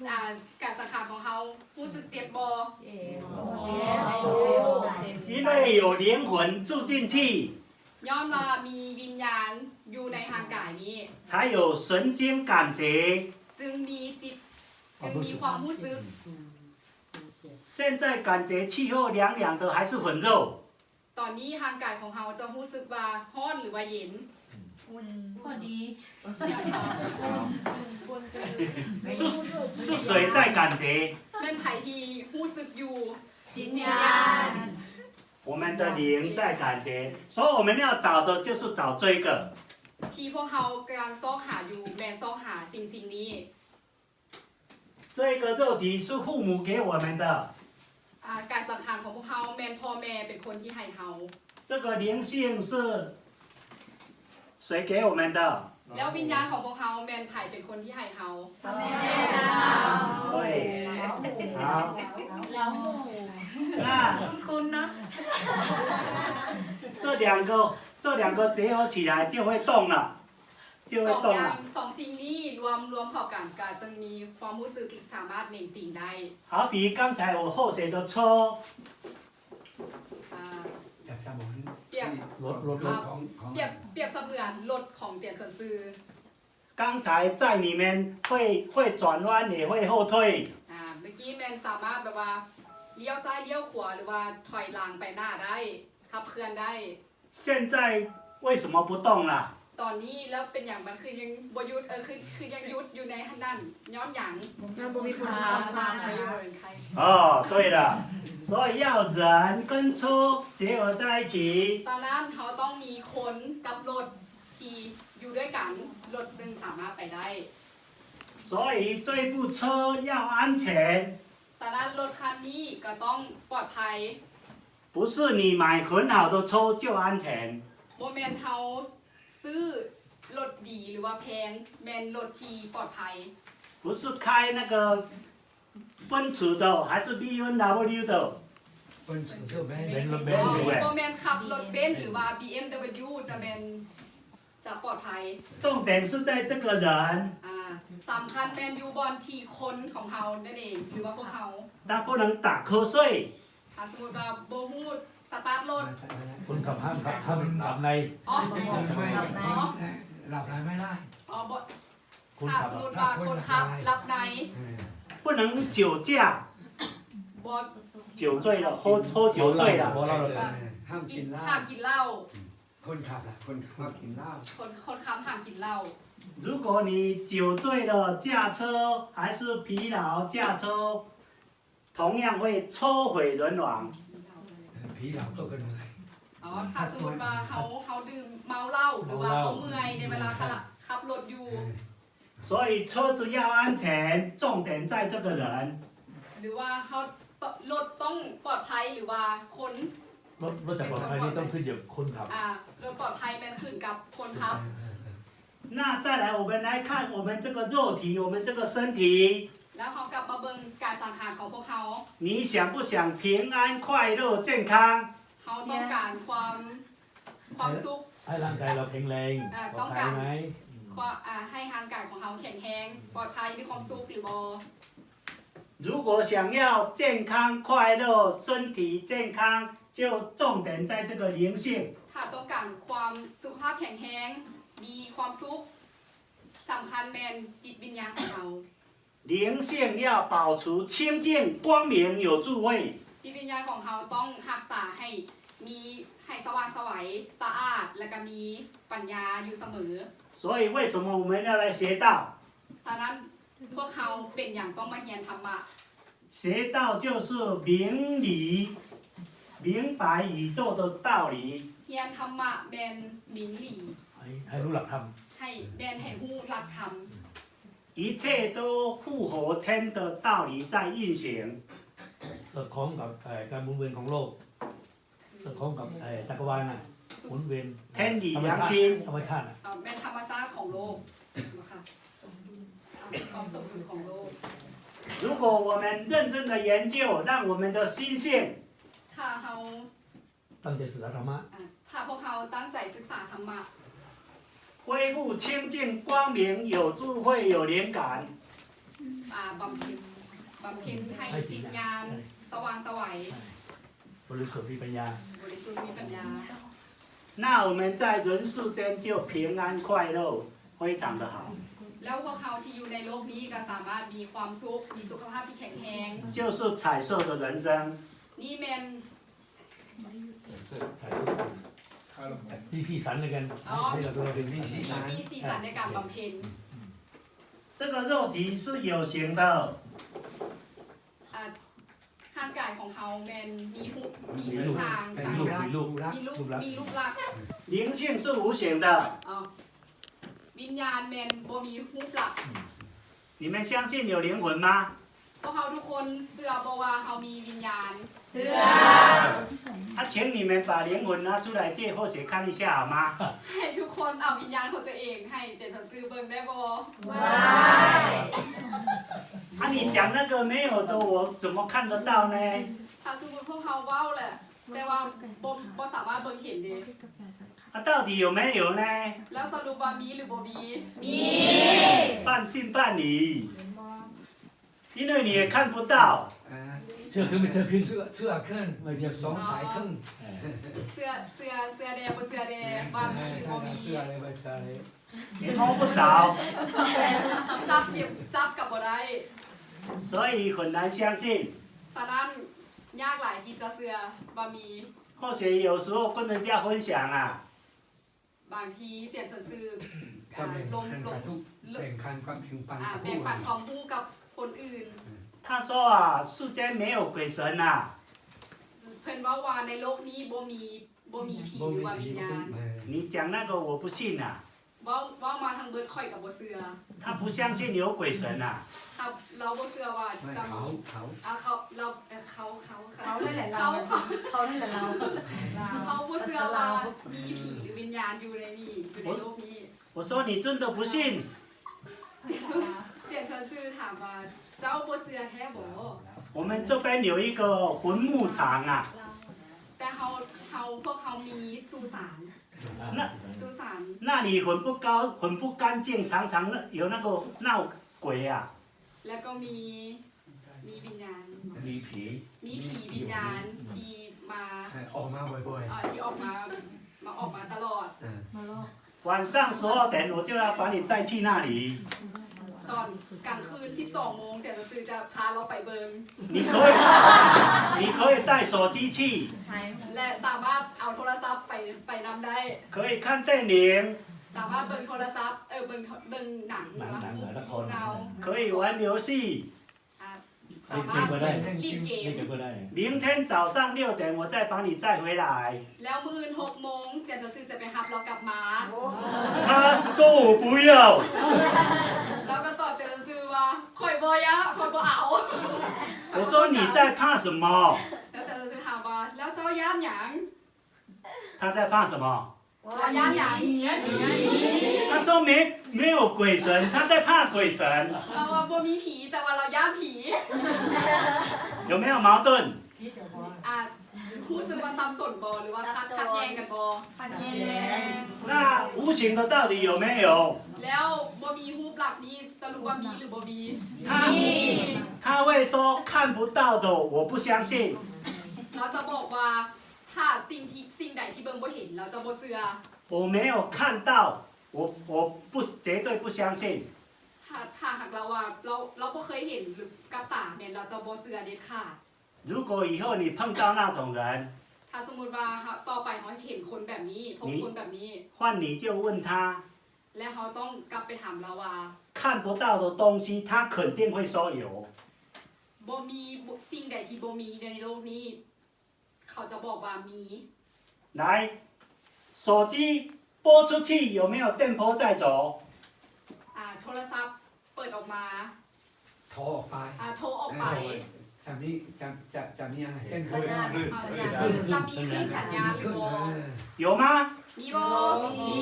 อ่ากายสังขารของเรารู้สึกเจ็บบ่ เจ็บ 因为有灵魂住进去 ย้อนว่ามีวิญญาณอยู่ในร่างกายนี้ 才有神经感觉 จึงมีจิต จึงมีความรู้สึก 现在感觉气候凉凉的还是很热 ตอนนี้ร่างกายของเราจะรู้สึกว่าร้อนหรือว่าเย็น อุ่นพอดี 是是谁在感觉 แม่นไผที่รู้สึกอยู่ จิตญาณ 我们的灵在感觉所以我们要找的就是找这个 ที่พวกเรากำลังซอกหาอยู่แม่นซอกหาสิ่งสิ่งนี้ 这个肉体是父母给我们的 อ่ากายสังขารของพวกเราแม่นพ่อแม่เป็นคนที่ให้เรา 这个灵性是谁给我们的 แล้ววิญญาณของพวกเราแม่นไผเป็นคนที่ให้เรา พ่อแม่ 对好 เรา 那 คุณเนาะ 这两个这两个结合起来就会动了就会 สอง 动 อย่าง 了 สองสิ่งนี้รวมรวมเข้ากันก็จึงมีความรู้สึกสามารถเน่งติ่งได้ 好比刚才我后学的车 อ่า แบบสมอง เปรียบ รถรถร อ่า ถ ของของ เปรียบเปรียบเสมือนรถของเตียนสันซื่อ 刚才在里面会会转弯也会后退 อ่าเมื่อกี้แม่นสามารถแบบว่าเลี้ยวซ้ายเลี้ยวขวาหรือว่าถอยหลังไปหน้าได้ ขับเคลื่อนได้ 现在为什么不动了 ตอนนี้แล้วเป็นอย่างมันคือยังบ่หยุดเออคือคือยังหยุดอยู่ในนั้นย้อนหยัง มันบ่มีคุณภาพ ไม่อยู่เป็นใคร 哦对了所以要人跟车结合在一起 ฉะนั้นเขาต้องมีคนกับรถที่อยู่ด้วยกันรถจึงสามารถไปได้ 所以这部车要安全 ฉะนั้นรถคันนี้ก็ต้องปลอดภัย 不是你买很好的车就安全 บ่แม่นเฮาซื้อรถดีหรือว่าแพงแม่นรถที่ปลอดภัย 不是开那个奔驰的还是BMW的奔驰就没 เบนซ์รถเบ บ่ นซ์ บ่แม่นขับรถเบนซ์หรือว่า BMW จะแม่นจะปลอดภัย 重点是在这个人 อ่าสำคัญแม่นอยู่บ่อนที่คนของเฮานั่นเองหรือว่าพวกเฮา 他不能打瞌睡 ถ้าสมมุติว่าบ่ฮู้สตาร์ทรถ คนขับห้ามขับห้ามหลับใน อ๋อ ไม่ อ๋อ หลับในไม่ได้ อ๋อบ่ คน ถ้า ขับ สมมุติว่าคนขับหลับใน เออ 不能酒驾 บ่ 酒醉了喝喝酒醉了 บ่เหล้า เออห้าม กิ กิ น นเหล้า ห้ามกินเหล้า คนขับอ่ะคนขับห้ามกินเหล้า คนคนขับห้ามกินเหล้า 如果你酒醉了驾车还是疲劳驾车同样会车毁人亡 เออผีหลอกก็เกินไป อ๋อถ้าสมมุติว่าเฮาเฮาดื่มเมาเหล้าหรือว่าเฮาเมื่อยในเวลาขับขับรถอยู่ เออ 所以车子要安全重点在这个人 หรือว่าเฮา รถต้องปลอดภัยหรือว่าคน รถรถจะปลอดภัยนี่ต้องขึ้นอยู่กับคนขับ อ่า รถปลอดภัยแม่นขึ้นกับคนขับ 那再来我们来看我们这个肉体我们这个身体 แล้วเฮากลับมาเบิ่งกายสังขารของพวกเฮา 你想不想平安快乐健康 เฮาต้องการความความสุข ให้ร่างกายเราแข็งแรง อ่า ปลอดภัย ต้องการ ไหม ความอ่าให้ร่างกายของเฮาแข็งแรงปลอดภัยมีความสุขหรือบ่ 如果想要健康快乐身体健康就重点在这个灵性 ถ้าต้องการความสุขภาพแข็งแรงมีความสุข สำคัญแม่นจิตวิญญาณของเฮา灵性要保持清净、光明、有智慧。 จิตวิญญาณของเฮาต้องรักษาให้มี ให้สว่างไสว สะอาด แล้วก็มีปัญญาอยู่เสมอ 所以为什么我们要来学道？ ฉะนั้นพวกเฮาเป็นหยังต้องมาเรียนธรรมะ 学道就是明理，明白宇宙的道理。 เรียนธรรมะแม่น明理 ให้ให้รู้หลักธรรม ให้แม่นให้ฮู้หลักธรรม 一切都符合天的道理在运行。 สอดคล้องกับเอ่อการหมุนเวียนของโลก สอดคล้องกับเอ่อจักรวาลน่ะหมุนเวียน 天理良心。 ธรรมชาติน่ะ เอาแม่นธรรมชาติของโลกนะคะเอาความสมดุลของโลก 如果我们认真的研究，让我们的心性 ถ้าเฮา ตั้งใจศึกษาธรรมะ อ่ะถ้าพวกเฮาตั้งใจศึกษาธรรมะ 恢复清净光明，有智慧，有灵感。 อ่าบำเพ็ญบำเพ็ญให้จิตญาณสว่างไสว บริสุทธิ์มีปัญญา บริสุทธิ์มีปัญญา 那我们在人世间就平安快乐，非常的好。 แล้วพวกเฮาที่อยู่ในโลกนี้ก็สามารถมีความสุข มีสุขภาพที่แข็งแรง 就是彩色的人生。 นี่แม่น มีสีสันในการ อ๋อ ให้เราดู มีสีสันในการบำเพ็ญ 这个肉体是有形的， อ่าร่างกายของเฮาแม่นมีรูปมี มี รู รู ป ป ทาง มีรูปมีรูป มีรูป รูปลักษณ์ มีรูปลักษณ์ 灵性是无形的。 อ๋อวิญญาณแม่นบ่มีรูปลักษณ์ 你们相信有灵魂吗？ พวกเฮาทุกคนเชื่อบ่ว่าเฮามีวิญญาณ เชื่อ 啊，请你们把灵魂拿出来借或者看一下好吗？ ให้ทุกคนเอาวิญญาณของตัวเองให้เตียนซอนซื่อเบิ่งได้บ่ 啊，你讲那个没有的，我怎么看得到呢？ ถ้าสมมุติพวกเฮาเว้าแหละ แต่ว่าบ่บ่สามารถเบิ่งเห็นเด้ 啊，到底有没有呢？ แล้วสรุปว่ามีหรือบ่มี 半信半疑，因为你也看不到。 ອ່າ ເຊື່ອຂຶ້ນໄປເຊື່ອຂຶ້ນ ເຊື່ອ ເຊື່ອຂຶ້ນ ໄປເຊື່ອ ສົງໄສຂຶ້ນ ເອີ เชื่อเชื่อเชื่อแด่บ่เชื่อแด่ว่ามีหรือบ่มี ເຊື່ອເລີຍບໍ່ເຊື່ອເລີຍ 也摸不着。 จับหยิบจับก็บ่ได้ 所以很难相信。 ฉะนั้นยากหลายที่จะเชื่อว่ามี 或许有时候跟人家分享啊， บางทีเตียนซอนซื่อ ກໍແບ່ງ ลง ປັນ ลง ກັບທຸກ ແບ່ງປັນຄວາມເຫັນປັນ อ่า ກັບ แบ่งปันความรู้กับคนอื่น 他说啊，世间没有鬼神啊。 เพิ่นเว้าว่าในโลกนี้บ่มีบ่มีผีหรือว่าวิญญาณ 你讲那个我不信啊。 เว้าเว้ามาทั้งเบิดข้อยก็บ่เชื่อ 他不相信有鬼神啊。 ถ้าเราบ่เชื่อว่าจะมี ເຂົາ ເຂົາ อ่ะเขาเราเอ่อเขาเขา เขานั่นแหละเรา เขาเขา เขานั่นแหละเรา เขาบ่เชื่อว่ามีผีหรือวิญญาณอยู่ในนี้อยู่ในโลกนี้ 我说你真的不信？ เตียนซอนซื่อถามว่าเจ้าบ่เชื่อแท้บ่ 我们这边有一个坟墓场啊， แต่เฮาเฮาพวกเฮามีสุสาน 那 สุสาน 那里很不高，很不干净，常常有那个闹鬼啊。 แล้วก็มีมีวิญญาณ มีผี มีผีวิญญาณที่มา ເອີ ອອກມາບໍ່ອຍໆ เอ่อที่ออกมามาออกมาตลอด ເອີ มาลอก 晚上十二点我就要把你载去那里。 ตอนกลางคืนสิบสองโมงเตียนซอนซื่อจะพาเราไปเบิ่ง 你可以，你可以带手机去， และสามารถเอาโทรศัพท์ไปไปนำได้ 可以看电影， สามารถเบิ่งโทรศัพท์เออเบิ่งเบิ่งหนังหรือว่า หนังหรือละคร เรา 可以玩游戏。 อ่ะสามารถเล่นเกม เล่นเกมก็ได้ 明天早上六点我再把你载回来。 แล้วมื้ออื่นหกโมงเตียนซอนซื่อจะไปรับเรากลับมา 他说我不要。 แล้วก็ตอบเตียนซอนซื่อว่าข่อยบ่อยากข่อยบ่เอา 我说你在怕什么？ แล้วเตียนซอนซื่อถามว่าแล้วเจ้าย่านหยัง 他在怕什么？ เจ้าย่านหยัง 他说没，没有鬼神，他在怕鬼神。 เราว่าบ่มีผีแต่ว่าเราย่านผี 有没有矛盾？ อ่ะรู้สึกว่าสับสนบ่หรือว่าขัดขัดแย้งกันบ่ ขัดแย้ง 那无形的到底有没有？ แล้วบ่มีรูปลักษณ์นี้สรุปว่ามีหรือบ่มี 他他会说看不到的，我不相信。 เราจะบอกว่าถ้าสิ่งที่สิ่งใดที่เบิ่งบ่เห็นเราจะบ่เชื่อ 我没有看到，我我不绝对不相信。ຖ້າ ຖ້າຫາກລາວວ່າລາວ ລາວບໍ່ເຄີຍເຫັນກັບຕາ ແມ່ນລາວຈະບໍ່ເຊື່ອເດັດຂາດ. 如果以后你碰到那种人， ຖ້າສົມມຸດວ່າເຮົາ ຕໍ່ໄປເຮົາເຫັນຄົນແບບນີ້ ພົບຄົນແບບນີ້ 换你就问他， ແລະເຮົາຕ້ອງກັບໄປຖາມລາວວ່າ 看不到的东西，他肯定会说有。 ບໍ່ມີ ສິ່ງໃດທີ່ບໍ່ມີໃນໂລກນີ້ ເຂົາຈະບອກວ່າມີ. 来，手机拨出去，有没有电波在走？ ອ່າ ໂທລະສັບເປີດອອກມາ โทรออกไป ອ່າ ໂທອອກໄປ จะมี จะ จะ จะมีอะไรเต้น ສັນຍານ ອ່າ ສັນຍານ ຈະມີຄື້ນສັນຍານຫຼືບໍ່? 有吗？ ມີບໍ່? ມີ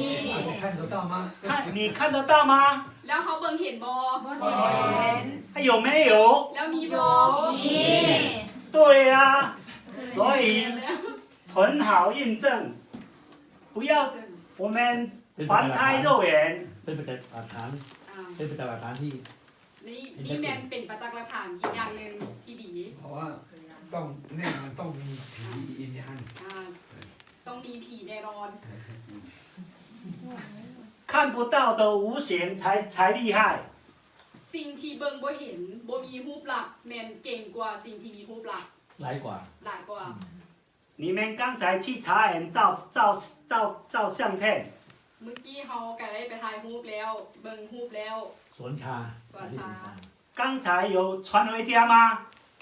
看得到吗？看，你看得到吗？ ແລ້ວເຮົາເບິ່ງເຫັນບໍ່? ບໍ່ເຫັນ 还有没有？ ແລ້ວມີບໍ່? ມີ 对啊，所以很好印证，不要我们凡胎肉眼。 เป็นไปตามหลักฐาน ອ່າ เป็นไปตามหลักฐานที่ ນີ້ ນີ້ແມ່ນເປັນປະຈັກຫຼັກຖານອີກຢ່າງໜຶ່ງທີ່ດີ เพราะว่าต้องแน่นอนต้องมีผียืนยัน ອ່າ ຕ້ອງມີຜີແນ່ນອນ. 看不到的无形才，才厉害。 ສິ່ງທີ່ເບິ່ງບໍ່ເຫັນ ບໍ່ມີຮູບລັກ ແມ່ນເກັ່ງກວ່າສິ່ງທີ່ມີຮູບລັກ ร้ายกว่า ຫຼາຍກວ່າ. 你们刚才去茶园照，照，照，照相片。 ມື້ກີ້ເຮົາກະໄດ້ໄປຖ່າຍຮູບແລ້ວ ເບິ່ງຮູບແລ້ວ สวนชา ສວນຊາ 刚才有传回家吗？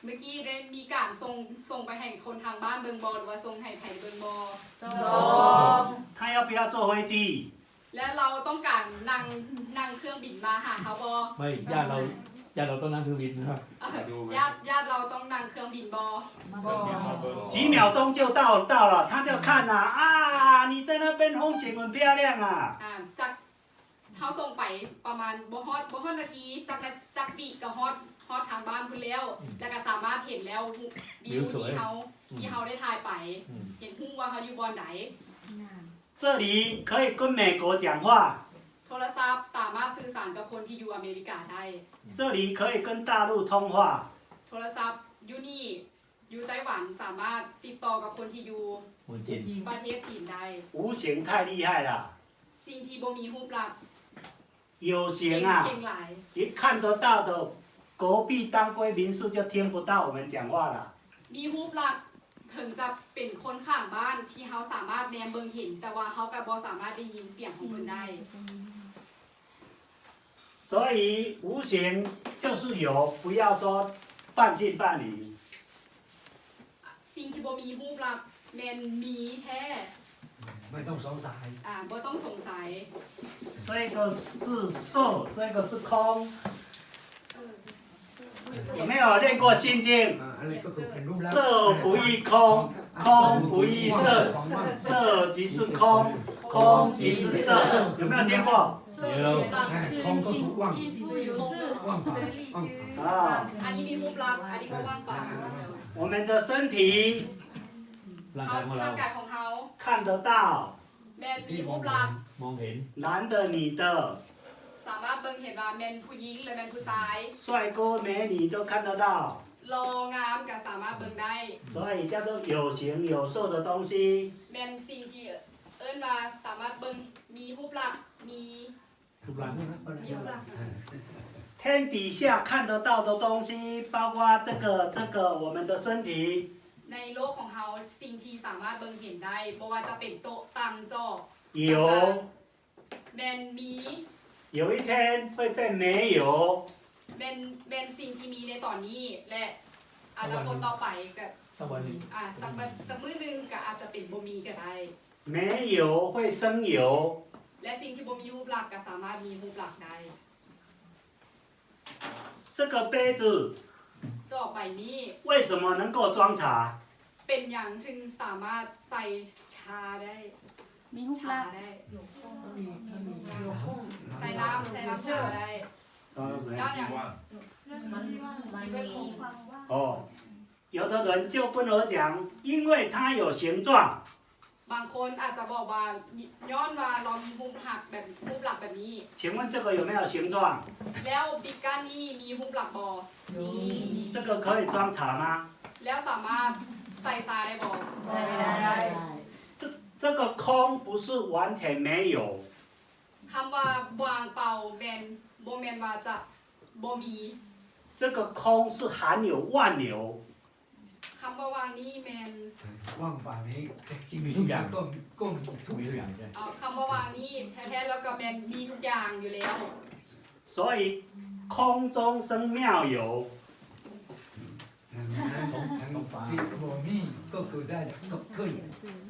ມື້ກີ້ໄດ້ມີການສົ່ງ ສົ່ງໄປໃຫ້ຄົນທາງບ້ານເບິ່ງບໍ່ ຫຼືວ່າສົ່ງໃຫ້ໃຜເບິ່ງບໍ່? ສົ່ງ 他要不要坐飞机？ ແລະ ເຮົາຕ້ອງການນັ່ງ ນັ່ງເຄື່ອງບິນມາຫາເຮົາບໍ່? ไม่ญาติเราญาติเราต้องนั่งเครื่องบินนะครับ ຍາດ ຍາດເຮົາຕ້ອງນັ່ງເຄື່ອງບິນບໍ່? 几秒钟就到，到了，他就看了啊，你在那边风景很漂亮啊。 ອ່າ ຈັກ ເຮົາສົ່ງໄປປະມານບໍ່ຮອດ ບໍ່ຮອດນາທີ ຈັກ ຈັກວິກະຮອດ ຮອດທາງບ້ານພຸ້ນແລ້ວ ແລ້ວກະສາມາດເຫັນແລ້ວ ວິວທີ່ເຮົາ ທີ່ເຮົາໄດ້ຖ່າຍໄປ ເຫັນຮູ້ວ່າເຮົາຢູ່ບ່ອນໃດ. 这里可以跟美国讲话。 ໂທລະສັບສາມາດສື່ສານກັບຄົນທີ່ຢູ່ອາເມລິກາໄດ້. 这里可以跟大陆通话。 ໂທລະສັບຢູ່ນີ້ ຢູ່ໄຕ້ຫວັນສາມາດຕິດຕໍ່ກັບຄົນທີ່ຢູ່ປະເທດຈີນໄດ້. 无形太厉害了。 ສິ່ງທີ່ບໍ່ມີຮູບລັກ 有形啊， ເກັ່ງຫຼາຍ 一看得到的，隔壁当归民宿就听不到我们讲话了。 ມີຮູບລັກ ເຖິງຈະເປັນຄົນຂ້າງບ້ານທີ່ເຮົາສາມາດແນມເບິ່ງເຫັນ ແຕ່ວ່າເຮົາກະບໍ່ສາມາດໄດ້ຍິນສຽງຂອງເພິ່ນໄດ້. 所以无形就是有，不要说半信半疑。 ສິ່ງທີ່ບໍ່ມີຮູບລັກແມ່ນມີແທ້. ไม่ต้องสงสัย ອ່າ ບໍ່ຕ້ອງສົງໄສ. 这个是色，这个是空。有没有练过心经？ อ่าอันนี้ก็คือเป็นรูปลักษณ์ 色不异空，空不异色，色即是空，空即是色。有没有听过？ อ่า空ก็คือว่างว่างเปล่าว่างเปล่า 啊， ອັນນີ້ມີຮູບລັກ ອັນນີ້ກໍວ່າງເປົ່າ. 我们的身体 ร่างกายของเรา ร่າງກາຍຂອງເຮົາ 看得到， ແມ່ນມີຮູບລັກ มองเห็น 男的女的， ສາມາດເບິ່ງເຫັນວ່າແມ່ນຜູ້ຍິງ ຫຼື ແມ່ນຜູ້ຊາຍ. 帅哥美女都看得到。 ຫຼໍ່ງາມກໍສາມາດເບິ່ງໄດ້. 所以叫做有形有色的东西。 ແມ່ນສິ່ງທີ່ເອີ້ນວ່າສາມາດເບິ່ງ ມີຮູບລັກ ມີ รูปร่าง ມີຮູບລັກ. 天底下看得到的东西，包括这个，这个，我们的身体。 ໃນໂລກຂອງເຮົາ ສິ່ງທີ່ສາມາດເບິ່ງເຫັນໄດ້ ບໍ່ວ່າຈະເປັນໂຕະ, ຕັ່ງ, ຈອກ, 有 ແມ່ນມີ. 有一天会变没有。 ແມ່ນ ແມ່ນສິ່ງທີ່ມີໃນຕອນນີ້ ແລະ ອະນາຄົດຕໍ່ໄປກໍ สักวันหนึ่ง ອາ ສັກມື້ໜຶ່ງກໍອາດຈະເປັນບໍ່ມີກໍໄດ້. 没有会生有。 ແລະ ສິ່ງທີ່ບໍ່ມີຮູບລັກກໍສາມາດມີຮູບລັກໄດ້. 这个杯子 ຈອກໃບນີ້ 为什么能够装茶？ ເປັນຫຍັງເຖິງສາມາດໃສ່ຊາໄດ້? ມີຮູບລັກ ຊາໄດ້ ໃສ່ນ້ຳ ໃສ່ນ້ຳຊາໄດ້. 什么东西？要讲 มันมันมี 哦，有的人就跟我讲，因为它有形状。 ບາງຄົນອາດຈະບອກວ່າ ຍ້ອນວ່າເຮົາມີຮູບລັກແບບ ຮູບລັກແບບນີ້. 请问这个有没有形状？ ແລ້ວບິກກ້ານນີ້ມີຮູບລັກບໍ່? มี 这个可以装茶吗？ ແລ້ວສາມາດໃສ່ຊາໄດ້ບໍ່? ใส่ได้ 这，这个空不是完全没有。 ຄຳວ່າວ່າງເປົ່າແມ່ນ ບໍ່ແມ່ນວ່າຈະບໍ່ມີ. 这个空是含有万有。 ຄຳວ່າວ່າງນີ້ແມ່ນ ວ່າງປ່ານີ້ ແທ້ຈິງ ມີທຸກຢ່າງ ກໍ ກໍມີທຸກ ມີທຸກຢ່າງ ເອີ ຄຳວ່າວ່າງນີ້ແທ້ໆແລ້ວກໍແມ່ນມີທຸກຢ່າງຢູ່ແລ້ວ. 所以空中生妙有。 ດັ່ງນັ້ນ ທັງ ທັງທີ່ບໍ່ມີກໍເກີດໄດ້ ກໍເກີດ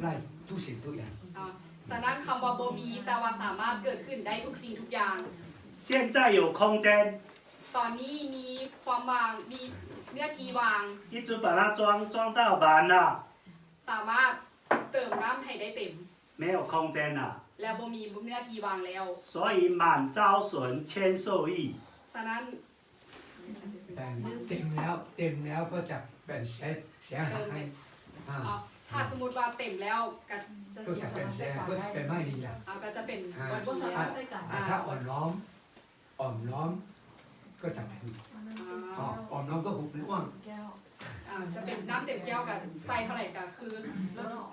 ໄດ້ທຸກສິ່ງທຸກຢ່າງ. ເອີ ສະນັ້ນຄຳວ່າບໍ່ມີ ແຕ່ວ່າສາມາດເກີດຂຶ້ນໄດ້ທຸກສິ່ງທຸກຢ່າງ. 现在有空间。 ຕອນນີ້ມີຄວາມວ່າງ ມີເນື້ອທີ່ວ່າງ. 一直把它装，装到满了。 ສາມາດເຕີມນ້ຳໃຫ້ໄດ້ເຕັມ. 没有空间了。 ແລ້ວບໍ່ມີເນື້ອທີ່ວ່າງແລ້ວ. 所以满招损，谦受益。 ສະນັ້ນ ແຕ່ເຕັມແລ້ວ ເຕັມແລ້ວກໍຈະເປັນເສຍ ເສຍຫາຍ. ເອີ ອ່າ ເອີ ຖ້າສົມມຸດວ່າເຕັມແລ້ວກໍຈະ ກໍຈະເປັນເສຍ ກໍຈະເປັນບໍ່ດີລະ. ອ່າ ກໍຈະເປັນ ອ່າ ບໍ່ດີແລ້ວ. ອ່າ ຖ້າອ່ອນນ້ອມ ອ່ອມນ້ອມກໍຈະເປັນ ອ່າ ອ່ອມນ້ອມກໍຄືເປັນອ່າງ ອ່າ ຈະເປັນນ້ຳເຕັມແກ້ວ ກໍໃສ່ເທົ່າໃດກໍຄື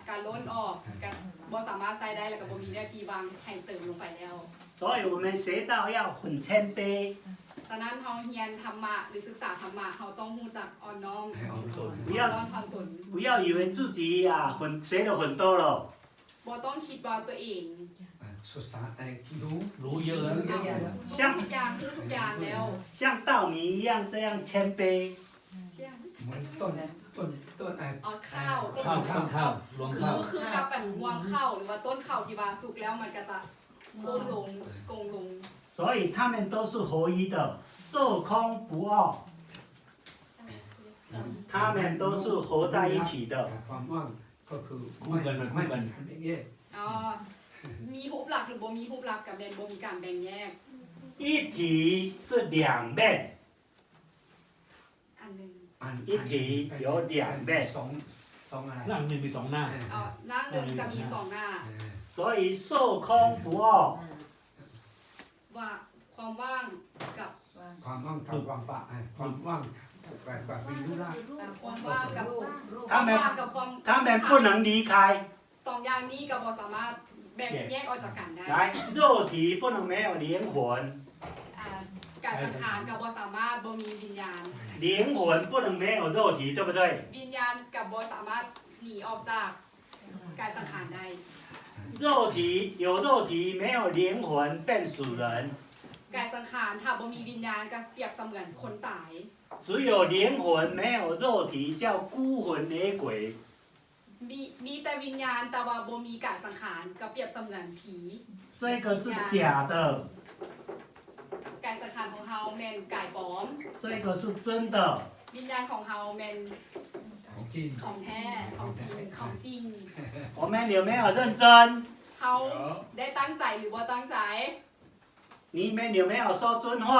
ກະລົ້ນອອກ ກໍບໍ່ສາມາດໃສ່ໄດ້ ແລ້ວກໍບໍ່ມີເນື້ອທີ່ວ່າງໃຫ້ເຕີມລົງໄປແລ້ວ. 所以我们学道要很谦卑。 ສະນັ້ນເຮົາຮຽນທຳມະ ຫຼື ສຶກສາທຳມະ ເຮົາຕ້ອງຮູ້ຈັກອ່ອນນ້ອມ ໃຫ້ອ່ອນຕົນ 不要 ອ່ອນນ້ອມຖ່ອມຕົນ. 不要以为自己啊，很，学了很多了。 ບໍ່ຕ້ອງຄິດວ່າຕົວເອງ ອ່າ ສຶກສາ ໄອ້ ຮູ້ ຮູ້ເຍີະແລ້ວ ຮູ້ທຸກຢ່າງ ຮູ້ທຸກຢ່າງແລ້ວ. 像稻米一样这样谦卑。 ເໝືອນຕົ້ນ ຕົ້ນ ຕົ້ນ ອ່າ ເອົາ ຂ້າວ ຕົ້ນ ອ່າ ຂ້າວ ຕົ້ນຂ້າວ ລວງ ຄື ຂ້າວ ຄືກັບອັນລວງຂ້າວ ຫຼືວ່າຕົ້ນຂ້າວທີ່ວ່າສຸກແລ້ວ ມັນກໍຈະໂຄ້ງລົງ ໂກ່ງລົງ. 所以他们都是合一的，受空不二。他们都是合在一起的。 ອ່າ ຄວາມວ່າງ ກໍຄື ຄູ່ກັນ ຄູ່ກັນ ແບ່ງແຍກ. ອໍ ມີຮູບລັກ ຫຼື ບໍ່ມີຮູບລັກ ກໍແມ່ນບໍ່ມີການແບ່ງແຍກ. 一体是两面。 ອັນໜຶ່ງ ອັນ 一体有两面。ອັນ ອັນ ສອງ ສອງອັນ ລ່າງໜຶ່ງມີສອງໜ້າ. ເອີ ອໍ ລ່າງໜຶ່ງຈະມີສອງໜ້າ. ເອີ 所以受空不二。 ວ່າຄວາມວ່າງກັບ ຄວາມວ່າງກັບຄວາມປະ ເອີ ຄວາມວ່າງກັບ ກັບ ກັບມີຮູບລັກ ເອີ ຄວາມວ່າງກັບ ຄວາມວ່າງກັບຄວາມ 他们不能离开。 ສອງຢ່າງນີ້ກໍບໍ່ສາມາດແບ່ງແຍກອອກຈາກກັນໄດ້. 来，肉体不能没有灵魂。 ອ່າ ກາຍສັງຂານກໍບໍ່ສາມາດບໍ່ມີວິນຍານ. 灵魂不能没有肉体，对不对？ ວິນຍານກໍບໍ່ສາມາດໜີອອກຈາກກາຍສັງຂານໄດ້. 肉体，有肉体没有灵魂变死人。 ກາຍສັງຂານຖ້າບໍ່ມີວິນຍານກໍປຽບສະເໝືອນຄົນຕາຍ. 只有灵魂没有肉体叫孤魂野鬼。 ມີ ມີແຕ່ວິນຍານ ແຕ່ວ່າບໍ່ມີກາຍສັງຂານ ກໍປຽບສະເໝືອນຜີ. 这个是假的。 ກາຍສັງຂານຂອງເຮົາແມ່ນກາຍປອມ. 这个是真的。 ວິນຍານຂອງເຮົາແມ່ນ ຂອງຈິງ ຂອງແທ້ ຂອງຈິງ ຂອງຈິງ. 我们有没有认真？ ເຮົາໄດ້ຕັ້ງໃຈ ຫຼື ບໍ່ຕັ້ງໃຈ? 你们有没有说真话？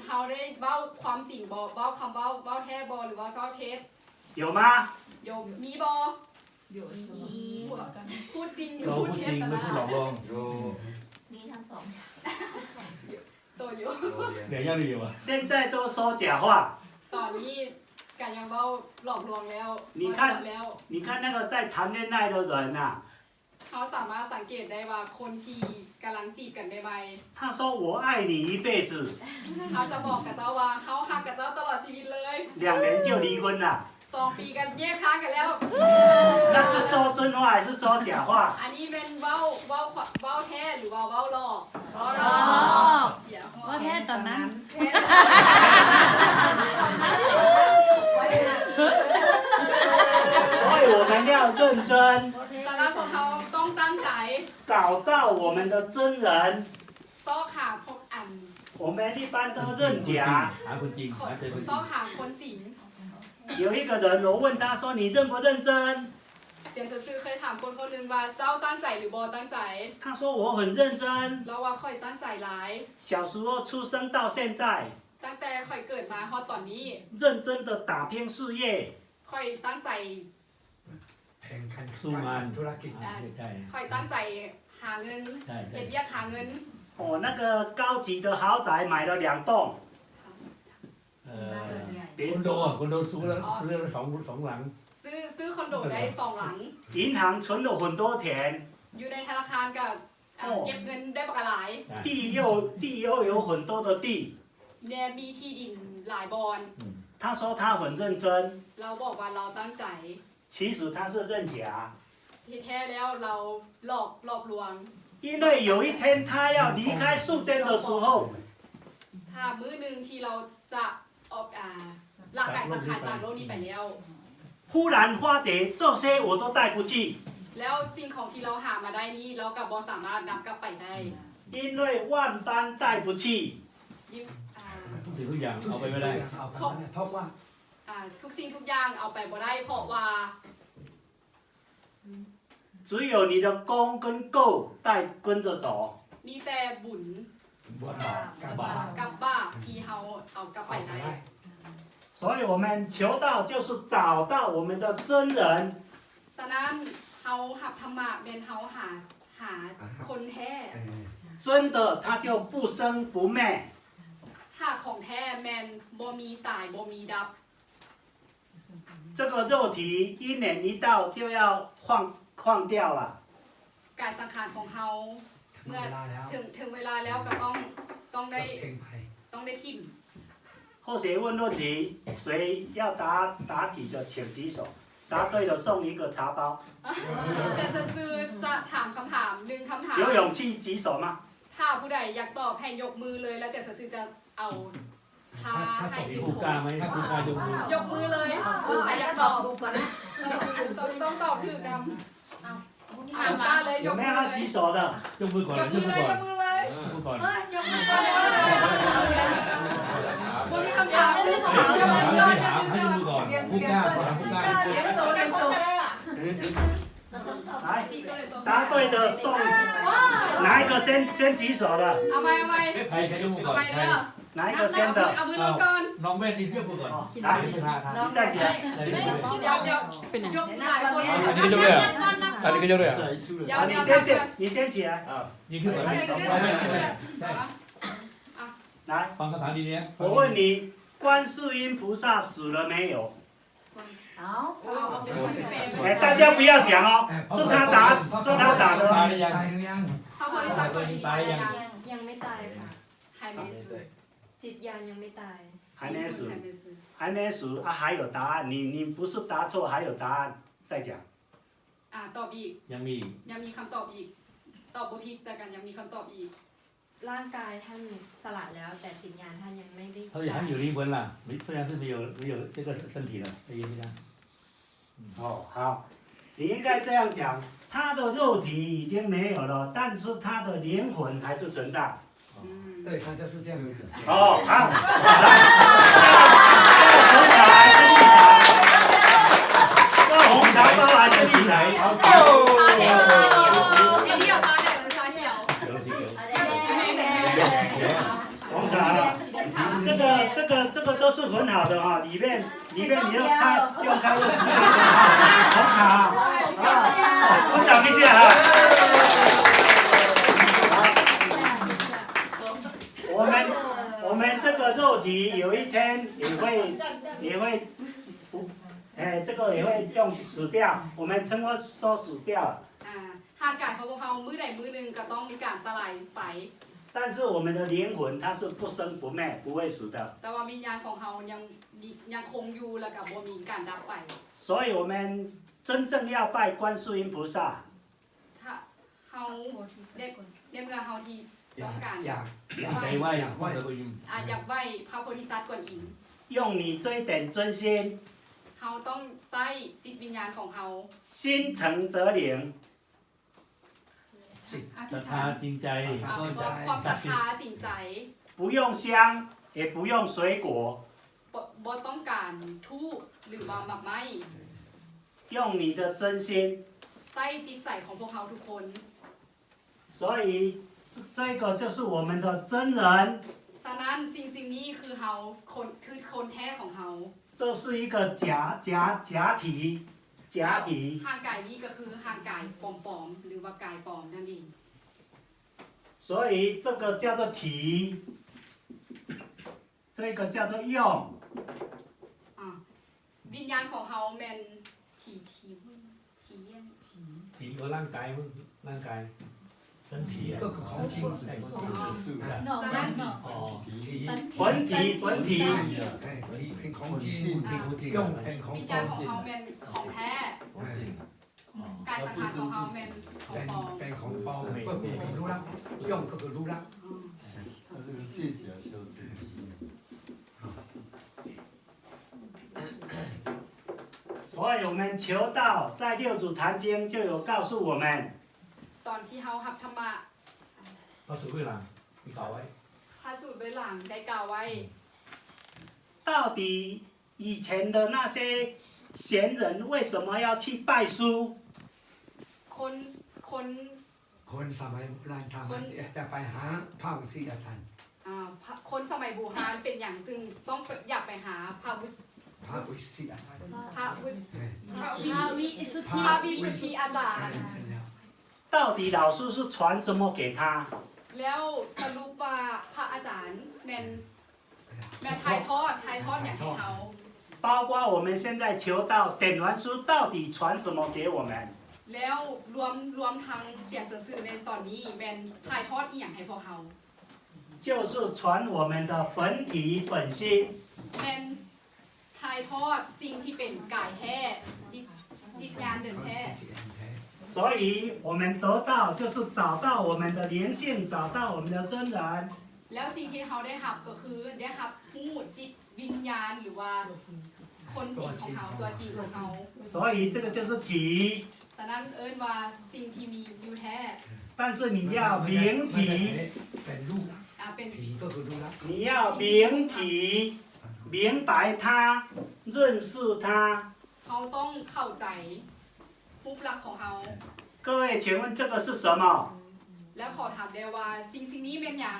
ເຮົາໄດ້ເວົ້າຄວາມຈິງບໍ່? ເວົ້າຄຳເວົ້າ ເວົ້າແທ້ບໍ່ ຫຼືວ່າເວົ້າເທັດ? 有吗？ ໂຍ ມີບໍ່? ມີ ພູດຈິງ ເຮົາ ພູດເທັດ ເຮົາພູດຈິງ ນະ ຫຼື ພູດຫຼອກລວງ? ໂຍ ມີທັງສອງ ໂຕໂຍ ເຫຼືອຢ່າງດຽວອະ. 现在都说假话。 ຕອນນີ້ກະຍັງເວົ້າຫຼອກລວງແລ້ວ 你看 ເວົ້າຕົວະແລ້ວ. 你看那个在谈恋爱的人啊， ເຮົາສາມາດສັງເກດໄດ້ວ່າຄົນທີ່ກຳລັງຈີບກັນໃໝ່ໆ 他说我爱你一辈子。 ເຮົາຈະບອກກັບເຈົ້າວ່າ ເຮົາຮັກກັບເຈົ້າຕະຫຼອດຊີວິດເລີຍ. 两年就离婚了。 ສອງປີກໍແຍກທາງກັນແລ້ວ. 那是说真话还是说假话？ ອັນນີ້ແມ່ນເວົ້າ ເວົ້າ ເວົ້າແທ້ ຫຼືວ່າເວົ້າຫຼອກ? ເວົ້າຫຼອກ ເສຍຫົວ ເວົ້າແທ້ຕອນນັ້ນ. 所以我们要认真。 ສະນັ້ນພວກເຮົາຕ້ອງຕັ້ງໃຈ 找到我们的真人。 ຊອກຫາພວກອັນ 我们一般都认假。 ຫາຄົນຈິງ ຫາແຕ່ຄົນຈິງ ຊອກຫາຄົນຈິງ. 有一个人，我问他说：“你认不认真？” ດຽວຊື່ໆ ເຄີຍຖາມຄົນຄົນໜຶ່ງວ່າ ເຈົ້າຕັ້ງໃຈ ຫຼື ບໍ່ຕັ້ງໃຈ? 他说：“我很认真。” ລາວວ່າ ຂ້ອຍຕັ້ງໃຈຫຼາຍ. 小时候出生到现在， ຕັ້ງແຕ່ຂ້ອຍເກີດມາຮອດຕອນນີ້ 认真地打拼事业。 ຂ້ອຍຕັ້ງໃຈ ແຂ່ງຂັນ ສູ້ງານ ທຸລະກິດ ອ່າ ໃຊ່ ຂ້ອຍຕັ້ງໃຈຫາເງິນ ໃຊ່ ເຮັດວຽກຫາເງິນ. 哦，那个高级的豪宅买了两栋。 ເອີ ຄອນໂດ ຄອນໂດ ຊື້ແລ້ວ ຊື້ແລ້ວສອງ ສອງຫຼັງ ຊື້ ຊື້ຄອນໂດໄດ້ສອງຫຼັງ. 银行存了很多钱。 ຢູ່ໃນທະນາຄານກໍ ເກັບເງິນໄດ້ບັກຫຼາຍ 地又地又有很多的地 ແລະມີທີ່ດິນຫຼາຍບ່ອນ 他说他很认真 ລາວບອກວ່າລາວຕັ້ງໃຈ 其实他是认假 ທີ່ແທ້ແລ້ວລາວຫຼອກຫຼອກລວງ 因为有一天他要离开世间的时候 ຖ້າມື້ໜຶ່ງທີ່ລາວຈະອອກອາລະກາຍສັງຂານຈາກໂລກນີ້ໄປແລ້ວ 忽然发觉这些我都带不去 ແລ້ວສິ່ງຂອງທີ່ລາວຫາມາໄດ້ນີ້ລາວກໍບໍ່ສາມາດນຳກັບໄປໄດ້ 因为万般带不去 ຍິ້ມອາ ทุกสิ่งทุกอย่างเอาไปไม่ได้ เอาไปไม่ได้เพราะว่า ອາທຸກສິ່ງທຸກຢ່າງເອົາໄປບໍ່ໄດ້ເພາະວ່າ 只有你的功跟够带跟着走 ມີແຕ່ບຸນ บาป ກັບບາບທີ່ເຮົາເອົາກັບໄປໄດ້ 所以我们求道就是找到我们的真人 ສະນັ້ນເຮົາຮັບທຳມະແມ່ນເຮົາຫາຫາຄົນແທ້ 真的他就不生不灭 ຖ້າຂອງແທ້ແມ່ນບໍ່ມີຕາຍບໍ່ມີດັບ 这个肉体一年一到就要换换掉了 ກາຍສັງຂານຂອງເຮົາເມື່ອເຖິງເຖິງເວລາແລ້ວກໍຕ້ອງຕ້ອງໄດ້ຕ້ອງໄດ້ຖິ້ມ 后学问问题，谁要答答题的请举手，答对了送一个茶包。ແຕ່ຊື່ໆຈະຖາມຄຳຖາມໜຶ່ງຄຳຖາມ 有勇气举手吗？ ຖ້າຜູ້ໃດຢາກຕອບໃຫ້ຍົກມືເລີຍ ແລ້ວແຕ່ຊື່ໆຈະເອົາ ຊາໃຫ້ ผู้กล้าไหมผู้กล้ายกมือ ຍົກມືເລີຍ ໃຜຢາກຕອບ ຕ້ອງຕອບຖືກນຳ ເອົາກ້າເລີຍ 有没有要举手的？ยกมือก่อน ຍົກມືເລີຍ ยกมือก่อน ຍົກມືເລີຍ ยกมือก่อน ເອີ ຍົກມືກ່ອນ ບໍ່ມີຄຳຖາມ ຍົກມືກ່ອນ ให้ยกมือก่อนผู้กล้าก่อนผู้กล้า 来，答对的送，哪一个先先举手的？ ເອົາໃໝ່ ເອົາໃໝ່ ใครใครยกมือก่อน ເອົາໃໝ່ເດີ 哪一个先的？ ເອົາມືລົງກ່ອນ น้องแว่นนี่ยกมือก่ອນ 来，ไม่ใช่ทาทา 你站起来。 ດຽວດຽວ ຍົກຫຼາຍຄົນ อันนี้ก็ยกเลยเหรอ อันนี้ก็ยกเลยเหรอ ດຽວ 好，你先起，你先起来。 ยืนขึ้นก่อน 来， ฟังคำถามดีๆนะ 我问你，观世音菩萨死了没有？ ເອົາ 哎，大家不要讲哦，是他答，是他答的哦。 ตายหรือยัง ພະໂພທິສັດກໍດີຕາຍຍັງ ยังไม่ตายค่ะ ໄຮເມສ จิตญาณยังไม่ตาย 还没死，还没死啊，还有答案。你你不是答错，还有答案，再讲。 ອາຕອບອີກ ยังมี ຍັງມີຄຳຕອບອີກ ຕອບບໍ່ຜິດ ແຕ່ກໍຍັງມີຄຳຕອບອີກ ร่างกายท่านสลายแล้ว แต่จิตญาณท่านยังไม่ได้ 他有还有灵魂啦，没虽然是没有没有这个身体了，这意思啊。哦，好，你应该这样讲，他的肉体已经没有了，但是他的灵魂还是存在。 ອືມ 对，他就是这样子讲。哦，好，来，红茶还是绿茶？要红茶包还是绿茶？红茶了，这个这个这个都是很好的哈，里面里面你要拆，不用开问题。红茶，鼓掌一下哈。我们我们这个肉体有一天也会也会不，哎，这个也会用死掉，我们称呼说死掉了。 ອ່າຮ່າງກາຍຂອງພວກເຮົາມື້ໃດມື້ໜຶ່ງກໍຕ້ອງມີການສະຫຼາຍໄປ 但是我们的灵魂它是不生不灭，不会死的。 ແຕ່ວ່າວິນຍານຂອງເຮົາຍັງມີຍັງຄົງຢູ່ ແລ້ວກໍບໍ່ມີການດັບໄປ 所以我们真正要拜观世音菩萨， ຖ້າເຮົາໃນໃນເມື່ອເຮົາທີ່ຕ້ອງການ อยาก ตั้งใจไหว้พระพุทธอิม ອາດຢາກໄຫວ້ພະໂພທິສັດກວນອິມ 用你这一点真心， ເຮົາຕ້ອງໃຊ້ຈິດວິນຍານຂອງເຮົາ 心诚则灵， ศรัทธาจริงใจ ອ່າຄວາມສັດທາຈິງໃຈ 不用香，也不用水果， ບໍ່ບໍ່ຕ້ອງການທູບ ຫຼືວ່າໝາກໄມ້ 用你的真心。 ໃຊ້ຈິດໃຈຂອງພວກເຮົາທຸກຄົນ 所以这这个就是我们的真人， ສະນັ້ນສິ່ງສິ່ງນີ້ຄືເຮົາຄົນຄືຄົນແທ້ຂອງເຮົາ 这是一个假假假体，假体。 ຮ່າງກາຍນີ້ກໍຄືຮ່າງກາຍປອມໆ ຫຼືວ່າກາຍປອມນັ້ນເອງ 所以这个叫做体，这个叫做用。 ອ່າ ວິນຍານຂອງເຮົາແມ່ນ ທີ່ທີ່ທີ່ 体和ร่างกายร่างกาย本体啊，个个ของจริง 本体就是物啊。 นอกนอก 哦，体，本体，本体。 哎，体เป็นของจริง 用เป็นของปลอม วิญญาณของเฮาแม่นของแท้ 哎， กายสังขารของเฮาแม่นของปลอม เป็นของปลอม ก็คือรู้ละ用ก็คือรู้ละ อืม 它这个借假修真。 所以我们求道在六祖坛经就有告诉我们， ตอนที่เฮารับธรรมะ พระสูตรด้วยหลังมีกล่าวไว้ พระสูตรด้วยหลังได้กล่าวไว้ 到底以前的那些贤人为什么要去拜师？ คนคน คนสมัยโบราณทำไมจะไปหาพระวิสิอาจารย์ อ่าพระคนสมัยโบราณเป็นหยังจึงต้องอยากไปหาพระวิส พระวิสิอาจารย์ พระวิส เออ พระวิสุทธิ พระวิสุทธิอาจารย์ นั่นแหละ 到底老师是传什么给他？ แล้วสรุปว่าพระอาจารย์แม่นแม่นถ่ายทอดถ่ายทอดหยังให้เฮา 包括我们现在求道点传师到底传什么给我们？ แล้วรวมรวมทั้งเตรียมหนังสือในตอนนี้แม่นถ่ายทอดอีหยังให้พวกเฮา 就是传我们的本体本心。 แม่นถ่ายทอดสิ่งที่เป็นกายแท้ จิตจิตญาณเดิมแท้ 所以我们得道就是找到我们的灵性，找到我们的真人。 แล้วสิ่งที่เฮาได้รับก็คือได้รับรู้จิตวิญญาณหรือว่าคนจริงของเฮาตัวจริงของเฮา 所以这个就是体。 ฉะนั้นเอิ้นว่าสิ่งที่มีอยู่แท้ 但是你要明体， เป็นรูปละ อ่าเป็น 体ก็คือรูปละ 你要明体，明白它，认识它。 เฮาต้องเข้าใจรูปลักษณ์ของเฮา 各位，请问这个是什么？ แล้วขอถามได้ว่าสิ่งสิ่งนี้แม่นหยัง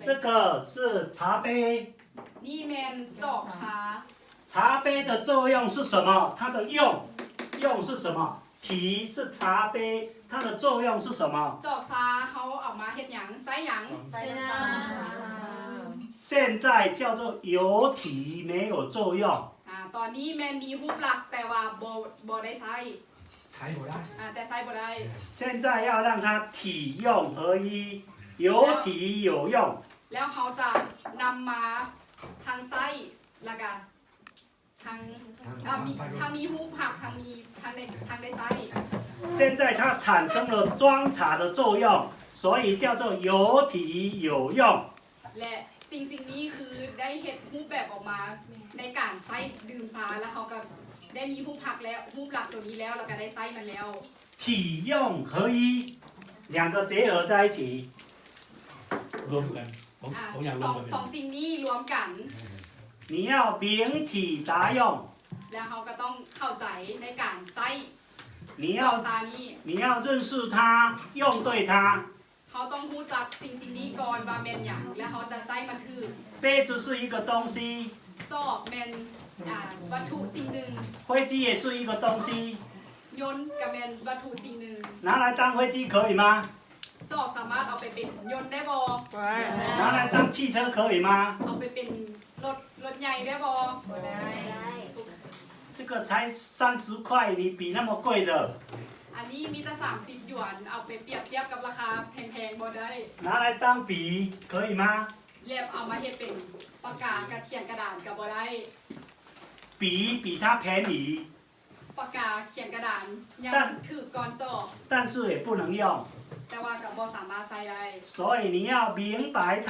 这个是茶杯。 นี่แม่นจอกชา 茶杯的作用是什么？它的用用是什么？体是茶杯，它的作用是什么？ จอกชาเฮาเอามาเฮ็ดหยังใช้หยัง ใส่น้ำ 现在叫做有体没有作用。 อ่าตอนนี้แม่นมีรูปลักษณ์แต่ว่าบ่บ่ได้ใช้ ใช้บ่ได้ อ่าแต่ใช้บ่ได้ 现在要让它体用合一，有体有用。 แล้วเขาจะนำมาทั้งใช้แล้วก็ทั้ง ทาง อ่ามี ทาง ทั้งมีรูปลักษณ์ทั้งมีทั้งได้ทั้งได้ใช้ 现在它产生了装茶的作用，所以叫做有体有用。 และสิ่งสิ่งนี้คือได้เฮ็ดรูปแบบออกมาในการใช้ดื่มชาแล้วเขาก็ได้มีรูปลักษณ์แล้วรูปลักษณ์ตัวนี้แล้วแล้วก็ได้ใช้มันแล้ว 体用合一，两个结合在一起。รวมกันของ อ่า ของอย่างร ส ว อ ม ง กัน สองสิ่งนี้รวมกัน 你要明体达用， แล้วเขาก็ต้องเข้าใจในการใช้ 你 จอก 要 ชานี้ 你要认识它，用对它。 เขาต้องรู้จักสิ่งสิ่งนี้ก่อนว่าแม่นหยังแล้วเขาจะใช้มันถืก 杯子是一个东西， จอกแม่นอ่าวัตถุสิ่งหนึ่ง 飞机也是一个东西， ยนต์ก็แม่นวัตถุสิ่งหนึ่ง 拿来当飞机可以吗？ จอกสามารถเอาไปเป็นยนต์ได้บ่ 拿来当汽车可以吗？ เอาไปเป็นรถรถใหญ่ได้บ่ บ่ได้ 这个才三十块，你比那么贵的 อันนี้มีแต่สามสิบหยวนเอาไปเปรียบเทียบกับราคาแพงๆบ่ได้ 拿来当笔可以吗？ แล้วเอามาเฮ็ดเป็นปากกากับเขียนกระดานก็บ่ได้ 笔比它便宜， ปากกาเขียนกระดานยังถืกก่อนจอก 但是也不能用， แต่ว่าก็บ่สามารถใช้ได้ 所以你要明白它，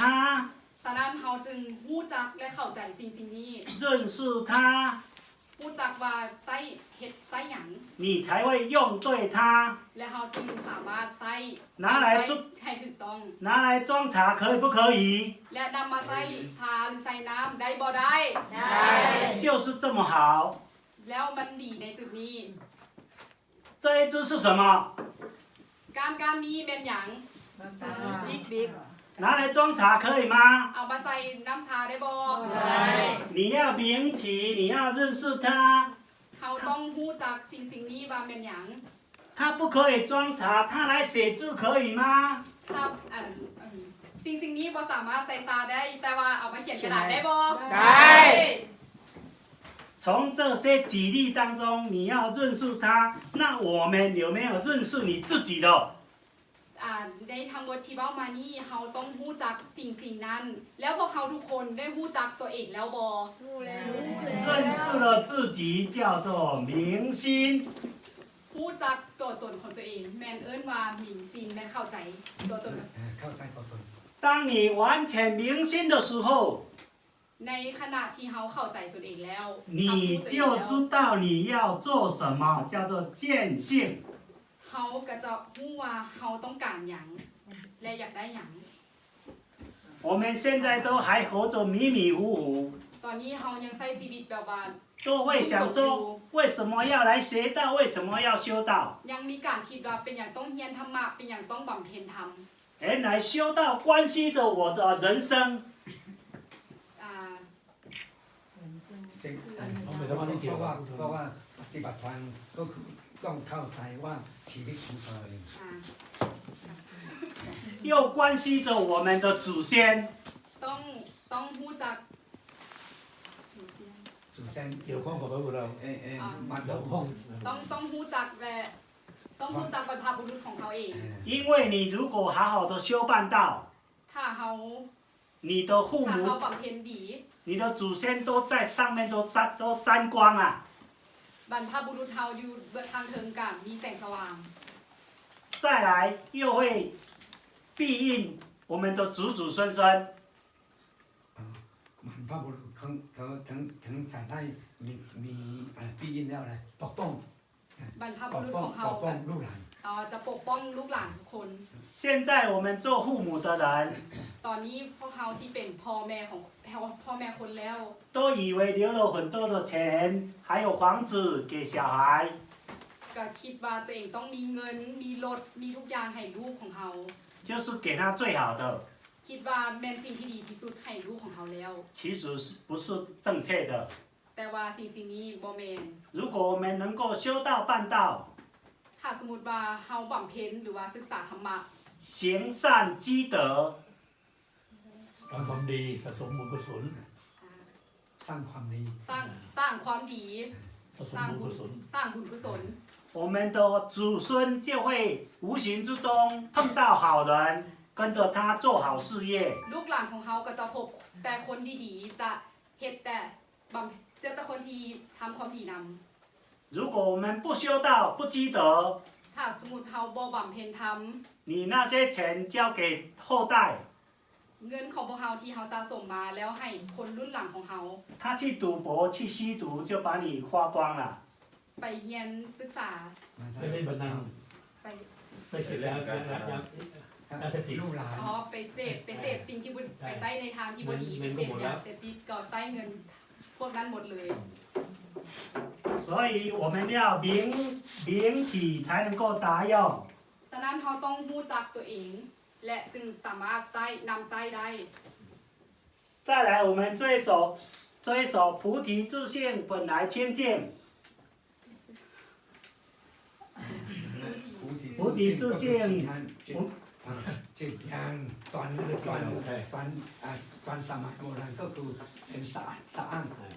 ฉะนั้นเฮาจึงรู้จักและเข้าใจสิ่งสิ่งนี้ 认识它， รู้จักว่าใช้เฮ็ดใช้หยัง 你才会用对它。 และเฮาจึงสามารถใช้ 拿来做 ให้ถูกต้อง 拿来装茶可以不可以？ และนำมาใช้ชาหรือใช้น้ำได้บ่ได้ 就是这么好。 แล้วมันดีในจุดนี้ 这一只是什么？ ก้านก้านนี้แม่นหยัง บิ๊กบิ๊ก 拿来装茶可以吗？ เอามาใส่น้ำชาได้บ่ ได้ 你要明体，你要认识它。 เฮาต้องรู้จักสิ่งสิ่งนี้ว่าแม่นหยัง 它不可以装茶，它来写字可以吗？ ถ้าอันอันสิ่งสิ่งนี้บ่สามารถใส่ชาได้ แต่ว่าเอามาเขียนกระดาษได้บ่ ได้ 从这些举例当中，你要认识它，那我们有没有认识你自己的？ ອາ ໃນທັງໝົດທີ່ເວົ້າມານີ້ ເຮົາຕ້ອງຮູ້ຈັກສິ່ງໆນັ້ນ ແລ້ວພວກເຮົາທຸກຄົນໄດ້ຮູ້ຈັກຕົວເອງແລ້ວບໍ່? 认识了自己叫做明心。 ຮູ້ຈັກຕົວຕົນຂອງຕົວເອງ ແມ່ນເອີ້ນວ່າມິງຊິນ ແມ່ນເຂົ້າໃຈຕົວຕົນ. 当你完全明心的时候， ໃນຂະນະທີ່ເຮົາເຂົ້າໃຈຕົນເອງແລ້ວ 你就知道你要做什么，叫做见性。 ເຮົາກໍຈະຮູ້ວ່າເຮົາຕ້ອງການຫຍັງ ແລະ ຢາກໄດ້ຫຍັງ. 我们现在都还活着迷迷糊糊， ຕອນນີ້ເຮົາຍັງໃຊ້ຊີວິດແບບວ່າ 都会想说，为什么要来学道？为什么要修道？ ຍັງມີການຄິດວ່າເປັນຫຍັງຕ້ອງຮຽນທຳມະ ເປັນຫຍັງຕ້ອງບຳເພັນທຳ. 原来修道关系着我的人生。 ອ່າ เพราะว่าเพราะว่าปฏิบัติธรรมก็คือต้องเข้าใจว่าชีวิตของเราเอง ອ່າ 又关系着我们的祖先。 ຕ້ອງຕ້ອງຮູ້ຈັກ 祖先 เกี่ยวข้องกับพระบุตรเรา เอเอ ອ່າ เกี่ยวข้อง ຕ້ອງຕ້ອງຮູ້ຈັກແລະ ຕ້ອງຮູ້ຈັກບັນພະບຸລຸດຂອງເຮົາເອງ. 因为你如果好好的修办道， ຖ້າເຮົາ 你的父 ຖ້າເຮົາ 母， ບຳເພັນດີ 你的祖先都在上面都沾都沾光啊。 ບັນພະບຸລຸດເຮົາຢູ່ເບື້ອງທາງເທິງກະມີແສງສະຫວ່າງ. 再来又会庇荫我们的子子孙孙。 บรรพบุรุษของเขาทั้งทั้งสายได้มีมีอะไรปีนแล้วอะไรปกป้อง ບັນພະບຸລຸດຂອງເຮົາ ปกป้องลูกหลาน ເອີ ຈະປົກປ້ອງລູກຫຼານທຸກຄົນ. 现在我们做父母的人， ຕອນນີ້ພວກເຮົາທີ່ເປັນພໍ່ແມ່ຂອງ ພໍ່ແມ່ຄົນແລ້ວ 都以为留了很多的钱，还有房子给小孩。 ກໍຄິດວ່າຕົວເອງຕ້ອງມີເງິນ ມີລົດ ມີທຸກຢ່າງໃຫ້ລູກຂອງເຮົາ 就是给他最好的。 ຄິດວ່າແມ່ນສິ່ງທີ່ດີທີ່ສຸດໃຫ້ລູກຂອງເຮົາແລ້ວ. 其实是不是正确的。 ແຕ່ວ່າສິ່ງສິ່ງນີ້ບໍ່ແມ່ນ. 如果我们能够修道办道， ຖ້າສົມມຸດວ່າເຮົາບຳເພັນ ຫຼືວ່າສຶກສາທຳມະ 行善积德， ทำความดีสะสมบุญกุศล สร้างความดี ສ້າງສ້າງຄວາມດີ สะสมบุญกุศล ສ້າງບຸນກຸສົນ 我们的子孙就会无形之中碰到好人，跟着他做好事业。 ລູກຫຼານຂອງເຮົາກໍຈະພົບແຕ່ຄົນດີໆ ຈະເຮັດແຕ່ບຳ ເຈີແຕ່ຄົນທີ່ທຳຄວາມດີນຳ. 如果我们不修道、不积德， ຖ້າສົມມຸດເຮົາບໍ່ບຳເພັນທຳ 你那些钱交给后代， ເງິນຂອງພວກເຮົາທີ່ເຮົາສະສົມມາແລ້ວໃຫ້ຄົນລຸ້ນຫຼັງຂອງເຮົາ 他去赌博、去吸毒，就把你花光了。 ໄປຮຽນສຶກສາ ไปเล่นพนัน ໄປ ไปเสร็จแล้วยังยังยังยาเสพติด ลูกหลาน ອໍ ໄປເສບ ໄປເສບສິ່ງທີ່ບໍ່ ໄປໃຊ້ໃນທາງທີ່ບໍ່ດີ ໄປເສບຢາເສບຕິດ ກໍໃຊ້ເງິນພວກນັ້ນໝົດເລີຍ. 所以我们要明明体才能够达用。 ສະນັ້ນເຮົາຕ້ອງຮູ້ຈັກຕົວເອງ ແລະ ຈຶ່ງສາມາດໃຊ້ ນຳໃຊ້ໄດ້. 再来，我们追求追求菩提自性本来清净。 菩提自性จิตญาณตอนตอนตอนอ่าตอนสมัยโบราณก็คือเป็นสะอาดสะอ้าน ອໍ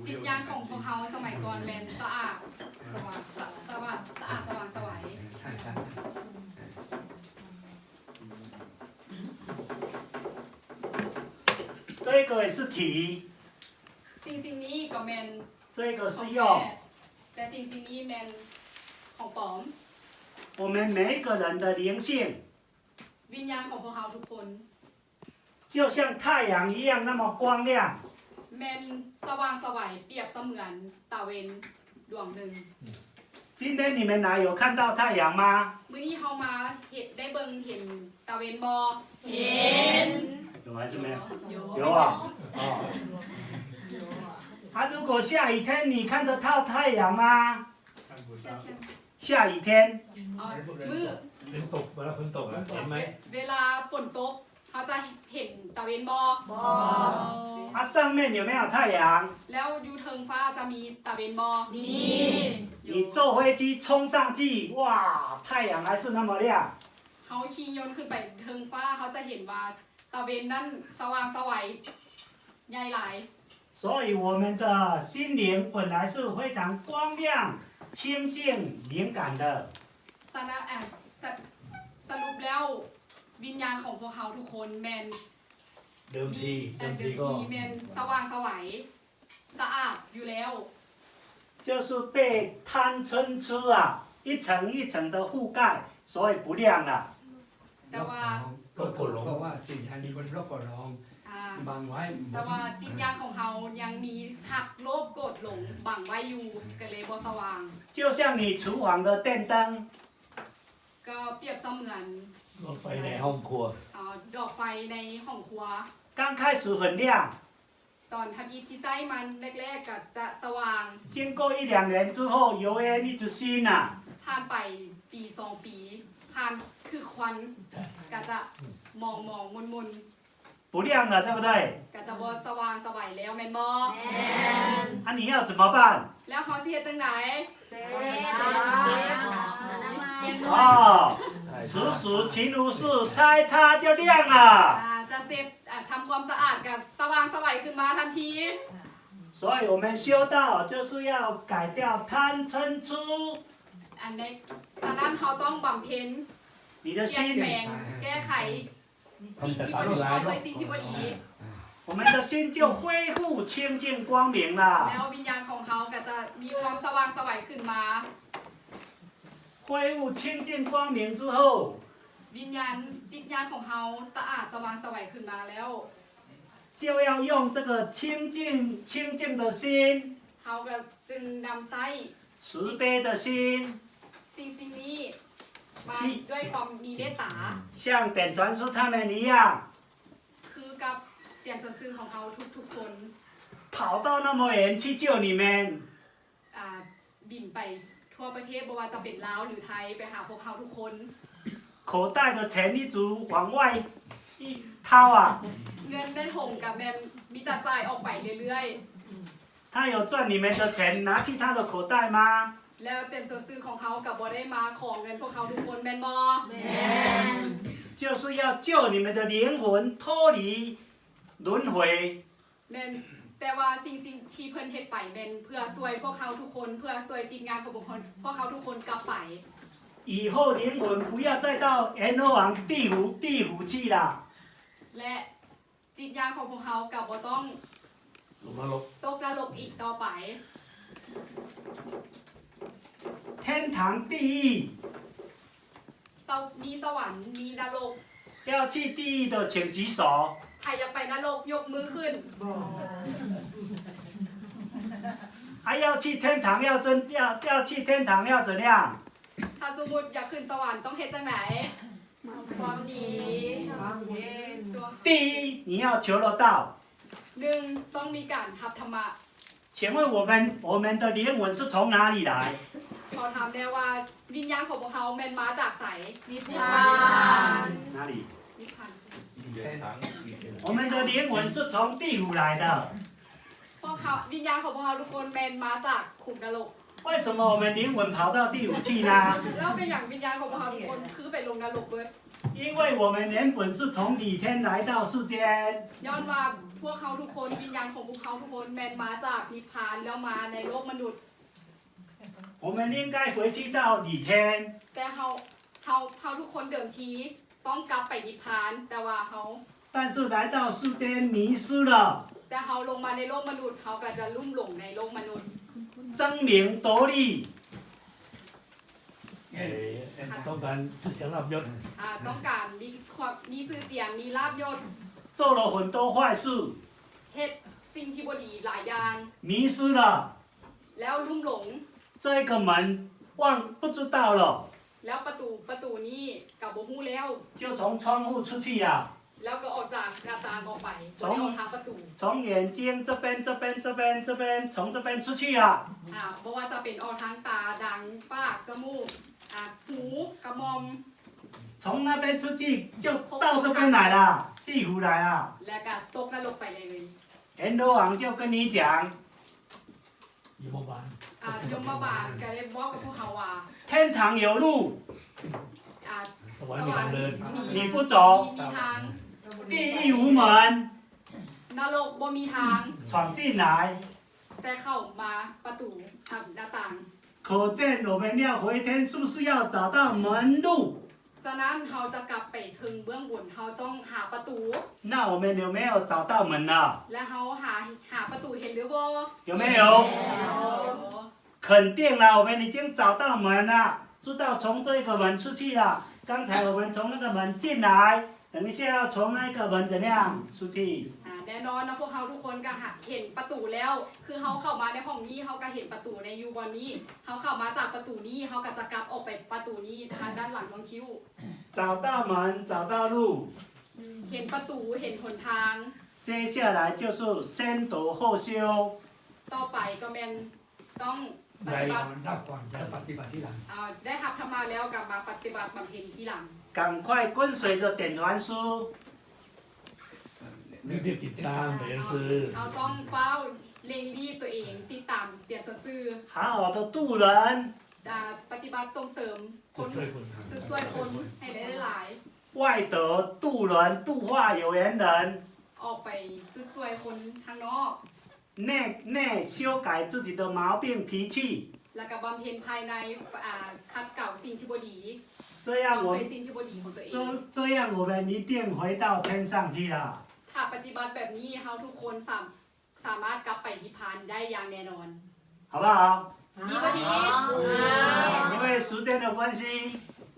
ຈິດຍານຂອງພວກເຮົາສະໄໝກ່ອນແມ່ນສະອາດ ສະຫວ່າງ ສະ ສະຫວ່າງ ສະອາດສະຫວ່າງໄສວ. ใช่ใช่ 这个是体， ສິ່ງສິ່ງນີ້ກໍແມ່ນ 这个是 ຂອງ 肉。 ແທ້ ແຕ່ສິ່ງສິ່ງນີ້ແມ່ນຂອງປອມ. 我们每一个人的灵性， ວິນຍານຂອງພວກເຮົາທຸກຄົນ 就像太阳一样那么光亮。 ແມ່ນສະຫວ່າງໄສວ ປຽບສະເໝືອນຕາເວັນດວງໜຶ່ງ. 今天你们来有看到太阳吗？ ມື້ນີ້ເຮົາມາເຫັນ ໄດ້ເບິ່ງເຫັນຕາເວັນບໍ່? ເຫັນ 有还是没有？有有啊。哦。啊，如果下雨天，你看得到太阳吗？下雨天， ອໍ ມື້ ฝนตก เวลาฝนตกอะเห็นไหม ເວລາຝົນຕົກ ເຮົາຈະເຫັນຕາເວັນບໍ່? ບໍ່ 啊，上面有没有太阳？ ແລ້ວຢູ່ເທິງຟ້າຈະມີຕາເວັນບໍ່? ມີ 你坐飞机冲上去，哇，太阳还是那么亮。 ເຮົາຂີ່ຍົນຂຶ້ນໄປເທິງຟ້າ ເຮົາຈະເຫັນວ່າຕາເວັນນັ້ນສະຫວ່າງໄສວ ໃຫຍ່ຫຼາຍ. 所以我们的心灵本来是非常光亮、清净、敏感的。 ສະນັ້ນ ສະ ສະຫຼຸບແລ້ວ ວິນຍານຂອງພວກເຮົາທຸກຄົນແມ່ນ ເດີມທີ ມີ ເດີມທີກໍ ເດີມທີແມ່ນສະຫວ່າງໄສ ສະອາດຢູ່ແລ້ວ. 就是被贪嗔痴啊，一层一层的覆盖，所以不亮了。 ແຕ່ວ່າ ໂລກກໍຫຼົງ ເພາະວ່າສິ່ງອັນນີ້ມັນໂລກກໍຫຼົງ ອ່າ ບັງໄວ້ ແຕ່ວ່າຈິດຍານຂອງເຮົາຍັງມີຮັກ ໂລບ ໂກດ ຫຼົງ ບັງໄວ້ຢູ່ ກໍເລີຍບໍ່ສະຫວ່າງ. 就像你厨房的电灯 ກໍປຽບສະເໝືອນ ດອກໄຟໃນຫ້ອງຄົວ ເອີ ດອກໄຟໃນຫ້ອງຄົວ. 刚开始很亮， ຕອນທຳອິດທີ່ໃຊ້ມັນແລກໆກໍຈະສະຫວ່າງ. 经过一两年之后，油烟一直熏啊。 ຜ່ານໄປປີສອງປີ ຜ່ານຄືຄວັນ ກໍຈະໝອງໆມົນໆ 不亮了，对不对？ ກໍຈະບໍ່ສະຫວ່າງສະໄຫວແລ້ວແມ່ນບໍ່? ແມ່ນ. 啊，你要怎么办？ ແລ້ວເຮົາຊິເຮັດຈັ່ງໃດ? ອໍ 时时勤拂拭，擦一擦就亮了。 ອ່າ ຈະເຊັດ ອ່າ ທຳຄວາມສະອາດກໍສະຫວ່າງສະໄຫວຂຶ້ນມາທັນທີ. 所以我们修道就是要改掉贪嗔痴。 ອັນໃດ ສະນັ້ນເຮົາຕ້ອງບຳເພັນ 你的心 ປ່ຽນແປງ ແກ້ໄຂ ສິ່ງທີ່ບໍ່ດີ ອອກໄປສິ່ງທີ່ບໍ່ດີ. 我们的心就恢复清净光明了。 ແລ້ວວິນຍານຂອງເຮົາກໍຈະມີຄວາມສະຫວ່າງສະໄຫວຂຶ້ນມາ. 恢复清净光明之后， ວິນຍານ ຈິດຍານຂອງເຮົາສະອາດສະຫວ່າງສະໄຫວຂຶ້ນມາແລ້ວ 就要用这个清净，清净的心 ເຮົາກໍຈຶ່ງນຳໃຊ້ 慈悲的心 ສິ່ງສິ່ງນີ້ມາ 去 ດ້ວຍຄວາມມີເມດຕາ 像点传师他们一样 ຄືກັບຕຽນຊົນຊື່ຂອງເຮົາທຸກໆຄົນ 跑到那么远去救你们 ອ່າ ບິນໄປທົ່ວປະເທດ ບໍ່ວ່າຈະເປັນລາວ ຫຼື ໄທ ໄປຫາພວກເຮົາທຸກຄົນ. 口袋的钱一直往外一掏啊。 ເງິນໃນຖົງກໍແມ່ນມີແຕ່ຈ່າຍອອກໄປເລື້ອຍໆ. 他有赚你们的钱，拿去他的口袋吗？ ແລ້ວຕຽນຊົນຊື່ຂອງເຮົາກໍບໍ່ໄດ້ມາຂໍເງິນພວກເຮົາທຸກຄົນແມ່ນບໍ່? ແມ່ນ. 就是要救你们的灵魂脱离轮回。 ແມ່ນ, ແຕ່ວ່າສິ່ງ ສິ່ງທີ່ເພິ່ນເຮັດໄປແມ່ນເພື່ອຊ່ວຍພວກເຮົາທຸກຄົນ, ເພື່ອຊ່ວຍຈິດຍານຂອງພວກເຮົາ, ພວກເຮົາທຸກຄົນກັບໄປ. 以后灵魂不要再到阎罗王地府，地府去了。 ແລະ ຈິດຍານຂອງພວກເຮົາກໍບໍ່ຕ້ອງ ຕົກນະລົກ ຕົກນະລົກອີກຕໍ່ໄປ. 天堂地狱 ສະ ມີສະຫວັນ ມີນະລົກ. 要去地狱的请举手。 ໃຜຢາກໄປນະລົກຍົກມືຂຶ້ນ. 啊，要去天堂要怎，要，要去天堂要怎样？ ຖ້າສົມມຸດຢາກຂຶ້ນສະຫວັນຕ້ອງເຮັດຈັ່ງໃດ? ຄວາມດີ ຄວາມເຮັດ. 第一，你要求得到。 ໜຶ່ງ ຕ້ອງມີການຮັບທຳມະ. 请问我们，我们的灵魂是从哪里来？ ຂໍຖາມແດ່ວ່າວິນຍານຂອງພວກເຮົາແມ່ນມາຈາກໃສ? ນິບພານ. 哪里？ ນິບພານ. 我们的灵魂是从地府来的。 ພວກເຮົາ ວິນຍານຂອງພວກເຮົາທຸກຄົນແມ່ນມາຈາກຄຸກນະລົກ. 为什么我们灵魂跑到地府去呢？ ແລ້ວເປັນຫຍັງວິນຍານຂອງພວກເຮົາທຸກຄົນຄືໄປລົງນະລົກເບິດ? 因为我们原本是从理天来到世间。 ຍ້ອນວ່າພວກເຮົາທຸກຄົນ ວິນຍານຂອງພວກເຮົາທຸກຄົນແມ່ນມາຈາກນິບພານ ແລ້ວມາໃນໂລກມະນຸດ. 我们应该回去到理天。 ແຕ່ເຮົາ ເຮົາ ເຮົາທຸກຄົນເດີມທີຕ້ອງກັບໄປນິບພານ ແຕ່ວ່າເຮົາ 但是来到世间迷失了。 ແຕ່ເຮົາລົງມາໃນໂລກມະນຸດ ເຮົາກໍຈະລຸ່ມຫຼົງໃນໂລກມະນຸດ. 争名夺利。 ເອີ ຕ້ອງການຊື່ສຽງລາບຍົດ. ອ່າ ຕ້ອງການມີຄວາມ ມີຊື່ສຽງ ມີລາບຍົດ. 做了很多坏事。 ເຮັດສິ່ງທີ່ບໍ່ດີຫຼາຍຢ່າງ. 迷失了。 ແລ້ວລຸ່ມຫຼົງ. 这个门忘，不知道了。 ແລ້ວປະຕູ ປະຕູນີ້ກໍບໍ່ຮູ້ແລ້ວ. 就从窗户出去啊。 ແລ້ວກໍອອກຈາກໜ້າຕ່າງອອກໄປ 从 ບໍ່ໄດ້ອອກທາງປະຕູ. 从眼睛这边，这边，这边，这边，从这边出去啊。 ອ່າ ບໍ່ວ່າຈະເປັນອອກທາງຕາ ດັງ ປາກ ຈະມູກ ອ່າ ຫູ ກະໝ່ອມ. 从那边出去就到这边来了，地府来啊。 ແລ້ວກໍຕົກນະລົກໄປເລີຍ. 阎罗王就跟你讲。 ຍົມມະບານ ອ່າ ຍົມມະບານກໍໄດ້ບອກກັບພວກເຮົາວ່າ 天堂有路， ອ່າ ສະຫວັນມີທາງເດີນ ສະຫວັນມີ 你不走， ມີທາງ 地狱无门， ນະລົກບໍ່ມີທາງ 闯进来。 ແຕ່ເຂົ້າມາປະຕູ ທາງໜ້າຕ່າງ. 可见我们要回天，是不是要找到门路？ ສະນັ້ນ ເຮົາຈະກັບໄປເທິງເບື້ອງບົນ ເຮົາຕ້ອງຫາປະຕູ. 那我们有没有找到门呢？ ແລະ ເຮົາຫາ ຫາປະຕູເຫັນຫຼືບໍ່? 有没有？ 肯定了，我们已经找到门了，知道从这个门出去了。刚才我们从那个门进来，等一下要从那个门怎样出去？ ອາ ແນ່ນອນເນາະ ພວກເຮົາທຸກຄົນກໍຫາ ເຫັນປະຕູແລ້ວ ຄືເຮົາເຂົ້າມາໃນຫ້ອງນີ້ ເຮົາກໍເຫັນປະຕູໃນຢູ່ບ່ອນນີ້ ເຮົາເຂົ້າມາຈາກປະຕູນີ້ ເຮົາກໍຈະກັບອອກໄປປະຕູນີ້ ທາງດ້ານຫຼັງນ້ອງຄິ້ວ. 找到门，找到路。 ເຫັນປະຕູ ເຫັນຫົນທາງ. 接下来就是先得后修。 ຕໍ່ໄປກໍແມ່ນ ຕ້ອງປະຕິບັດ ໄດ້ຮັບກ່ອນ ແລ້ວປະຕິບັດທີຫຼັງ. ເອົາ ໄດ້ຮັບທຳມະແລ້ວກໍມາປະຕິບັດບຳເພັນທີຫຼັງ. 赶快跟随着点传师。 ติດตามเตียนซื่อ ເຮົາຕ້ອງເຝົ້າເລັ່ງລີບຕົວເອງ ຕິດຕາມເຕີນຊື. 好好的度人。 ອາ ປະຕິບັດສົ່ງເສີມຄົນ ຊ່ວຍคน ຊ່ວຍຄົນໃຫ້ໄດ້ຫຼາຍໆ. 外得度人，度化有缘人。 ອອກໄປຊ່ວຍຄົນທາງນອກ. 内，内修改自己的毛病脾气。 ແລ້ວກໍບຳເພັນພາຍໃນ ອາ ຂັດເກົາສິ່ງທີ່ບໍ່ດີ 这样我，ขัดเกลาสิ่งที่บ่ดีของตัวเอง 这，这样我们一定回到天上去了。 ຖ້າປະຕິບັດແບບນີ້ ເຮົາທຸກຄົນສາມ ສາມາດກັບໄປນິບພານໄດ້ຢ່າງແນ່ນອນ. 好不好？ ດີບໍ່ດີ? 因为时间的关系，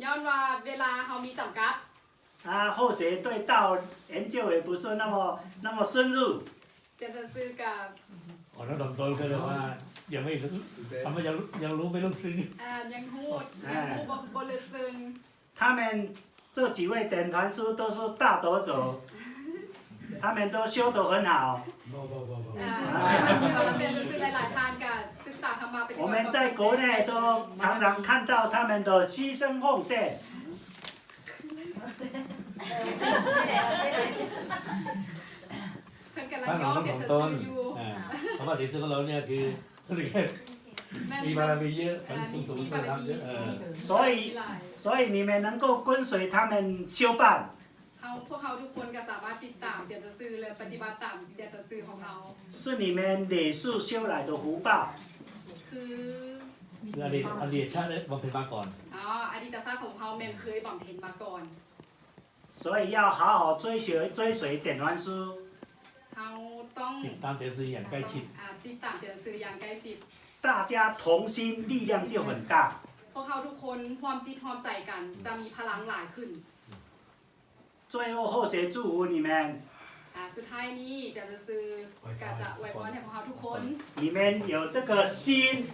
ຍ້ອນວ່າເວລາເຮົາມີຈຳກັດ. 啊，后学对道研究也不是那么，那么深入。 ເຕີນຊືກໍ ອ່ອນນ້ອມถ่ອມຕົນ ກໍເລີຍວ່າຍັງບໍ່ ຄຳວ່າຍັງ ຍັງຮູ້ໄມ່ເລິກເຊິ່ງ ອາ ຍັງຮູ້ ອາ ຍັງຮູ້ບໍ່ ບໍ່ເລິກເຊິ່ງ. 他们这几位点传师都是大德者，他们都修得很好。 ບໍ່ ບໍ່ ບໍ່ ບໍ່ ອາ ເປັນຊື່ຫຼາຍໆທ່ານກໍສຶກສາທຳມະປະຕິບັດ 我们在国内都常常看到他们的牺牲奉献。 ເພິ່ນກຳລັງຍ້ອງເປັນຊື່ຢູ່ ອາ ຄຳວ່າເປັນຊື່ຂອງເຮົານີ້ຄື ແມ່ນ ມີບາລະມີເຍອະ ເອີ ມີ ມີບາລະມີ ເອີ 所以， 所以你们能够跟随他们修办。 ເຮົາ ພວກເຮົາທຸກຄົນກໍສາມາດຕິດຕາມເຕີນຊື ແລະ ປະຕິບັດຕາມເຕີນຊືຂອງເຮົາ 是你们累世修来的福报。 ຄື ຄືອະດີດ ອະດີດຊາດໄດ້ບຳເພັນມາກ່ອນ ອໍ ອະດີດຕະຊາດຂອງເຮົາແມ່ນເຄີຍບຳເພັນມາກ່ອນ. 所以要好好追随，追随点传师。 ເຮົາຕ້ອງ ຕິດຕາມເຕີນຊືຢ່າງໃກ້ຊິດ ອາ ຕິດຕາມເຕີນຊືຢ່າງໃກ້ຊິດ. 大家同心，力量就很大。 ພວກເຮົາທຸກຄົນຮ່ວມຈິດຮ່ວມໃຈກັນ ຈະມີພະລັງຫຼາຍຂຶ້ນ. 最后，后学祝福你们。 ອາ ສຸດທ້າຍນີ້ ເຕີນຊືກໍຈະອວຍພອນໃຫ້ພວກເຮົາທຸກຄົນ 你们有这个心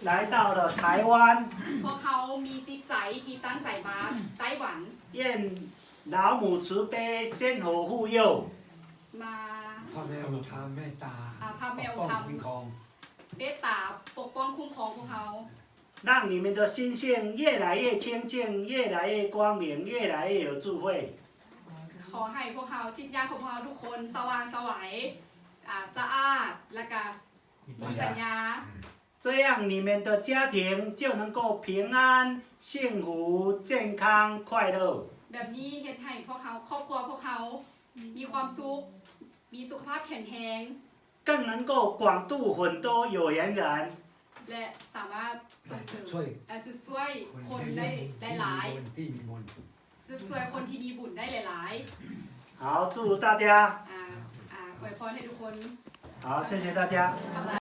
来到了台湾。 ພວກເຮົາມີຈິດໃຈທີ່ຕັ້ງໃຈມາໄຕ້ຫວັນ 愿老母慈悲，仙佛护佑。 ມາ ພະແມ່ອົງທຳເມດຕາ ອາ ພະແມ່ອົງທຳ ປົກປ້ອງຄຸ້ມຄອງ ເມດຕາປົກປ້ອງຄຸ້ມຄອງພວກເຮົາ 让你们的心性越来越清净，越来越光明，越来越有智慧。 ຂໍໃຫ້ພວກເຮົາ ຈິດຍານຂອງພວກເຮົາທຸກຄົນສະຫວ່າງໄສວ ອາ ສະອາດ ແລ້ວກະມີປັນຍາ 这样你们的家庭就能够平安、幸福、健康、快乐。 ແບບນີ້ເຮັດໃຫ້ພວກເຮົາ ຄອບຄົວພວກເຮົາມີຄວາມສຸກ ມີສຸຂະພາບແຂງແຮງ 更能够广度很多有缘人。 ແລະ ສາມາດສົ່ງເສີມ ຊ່ວຍ ເອີ ຊ່ວຍຄົນໄດ້ຫຼາຍໆ ທີ່ມີບຸນ ຊ່ວຍຄົນທີ່ມີບຸນໄດ້ຫຼາຍໆ. 好，祝大家 ອາ ອາ ອວຍພອນໃຫ້ທຸກຄົນ. 好，谢谢大家。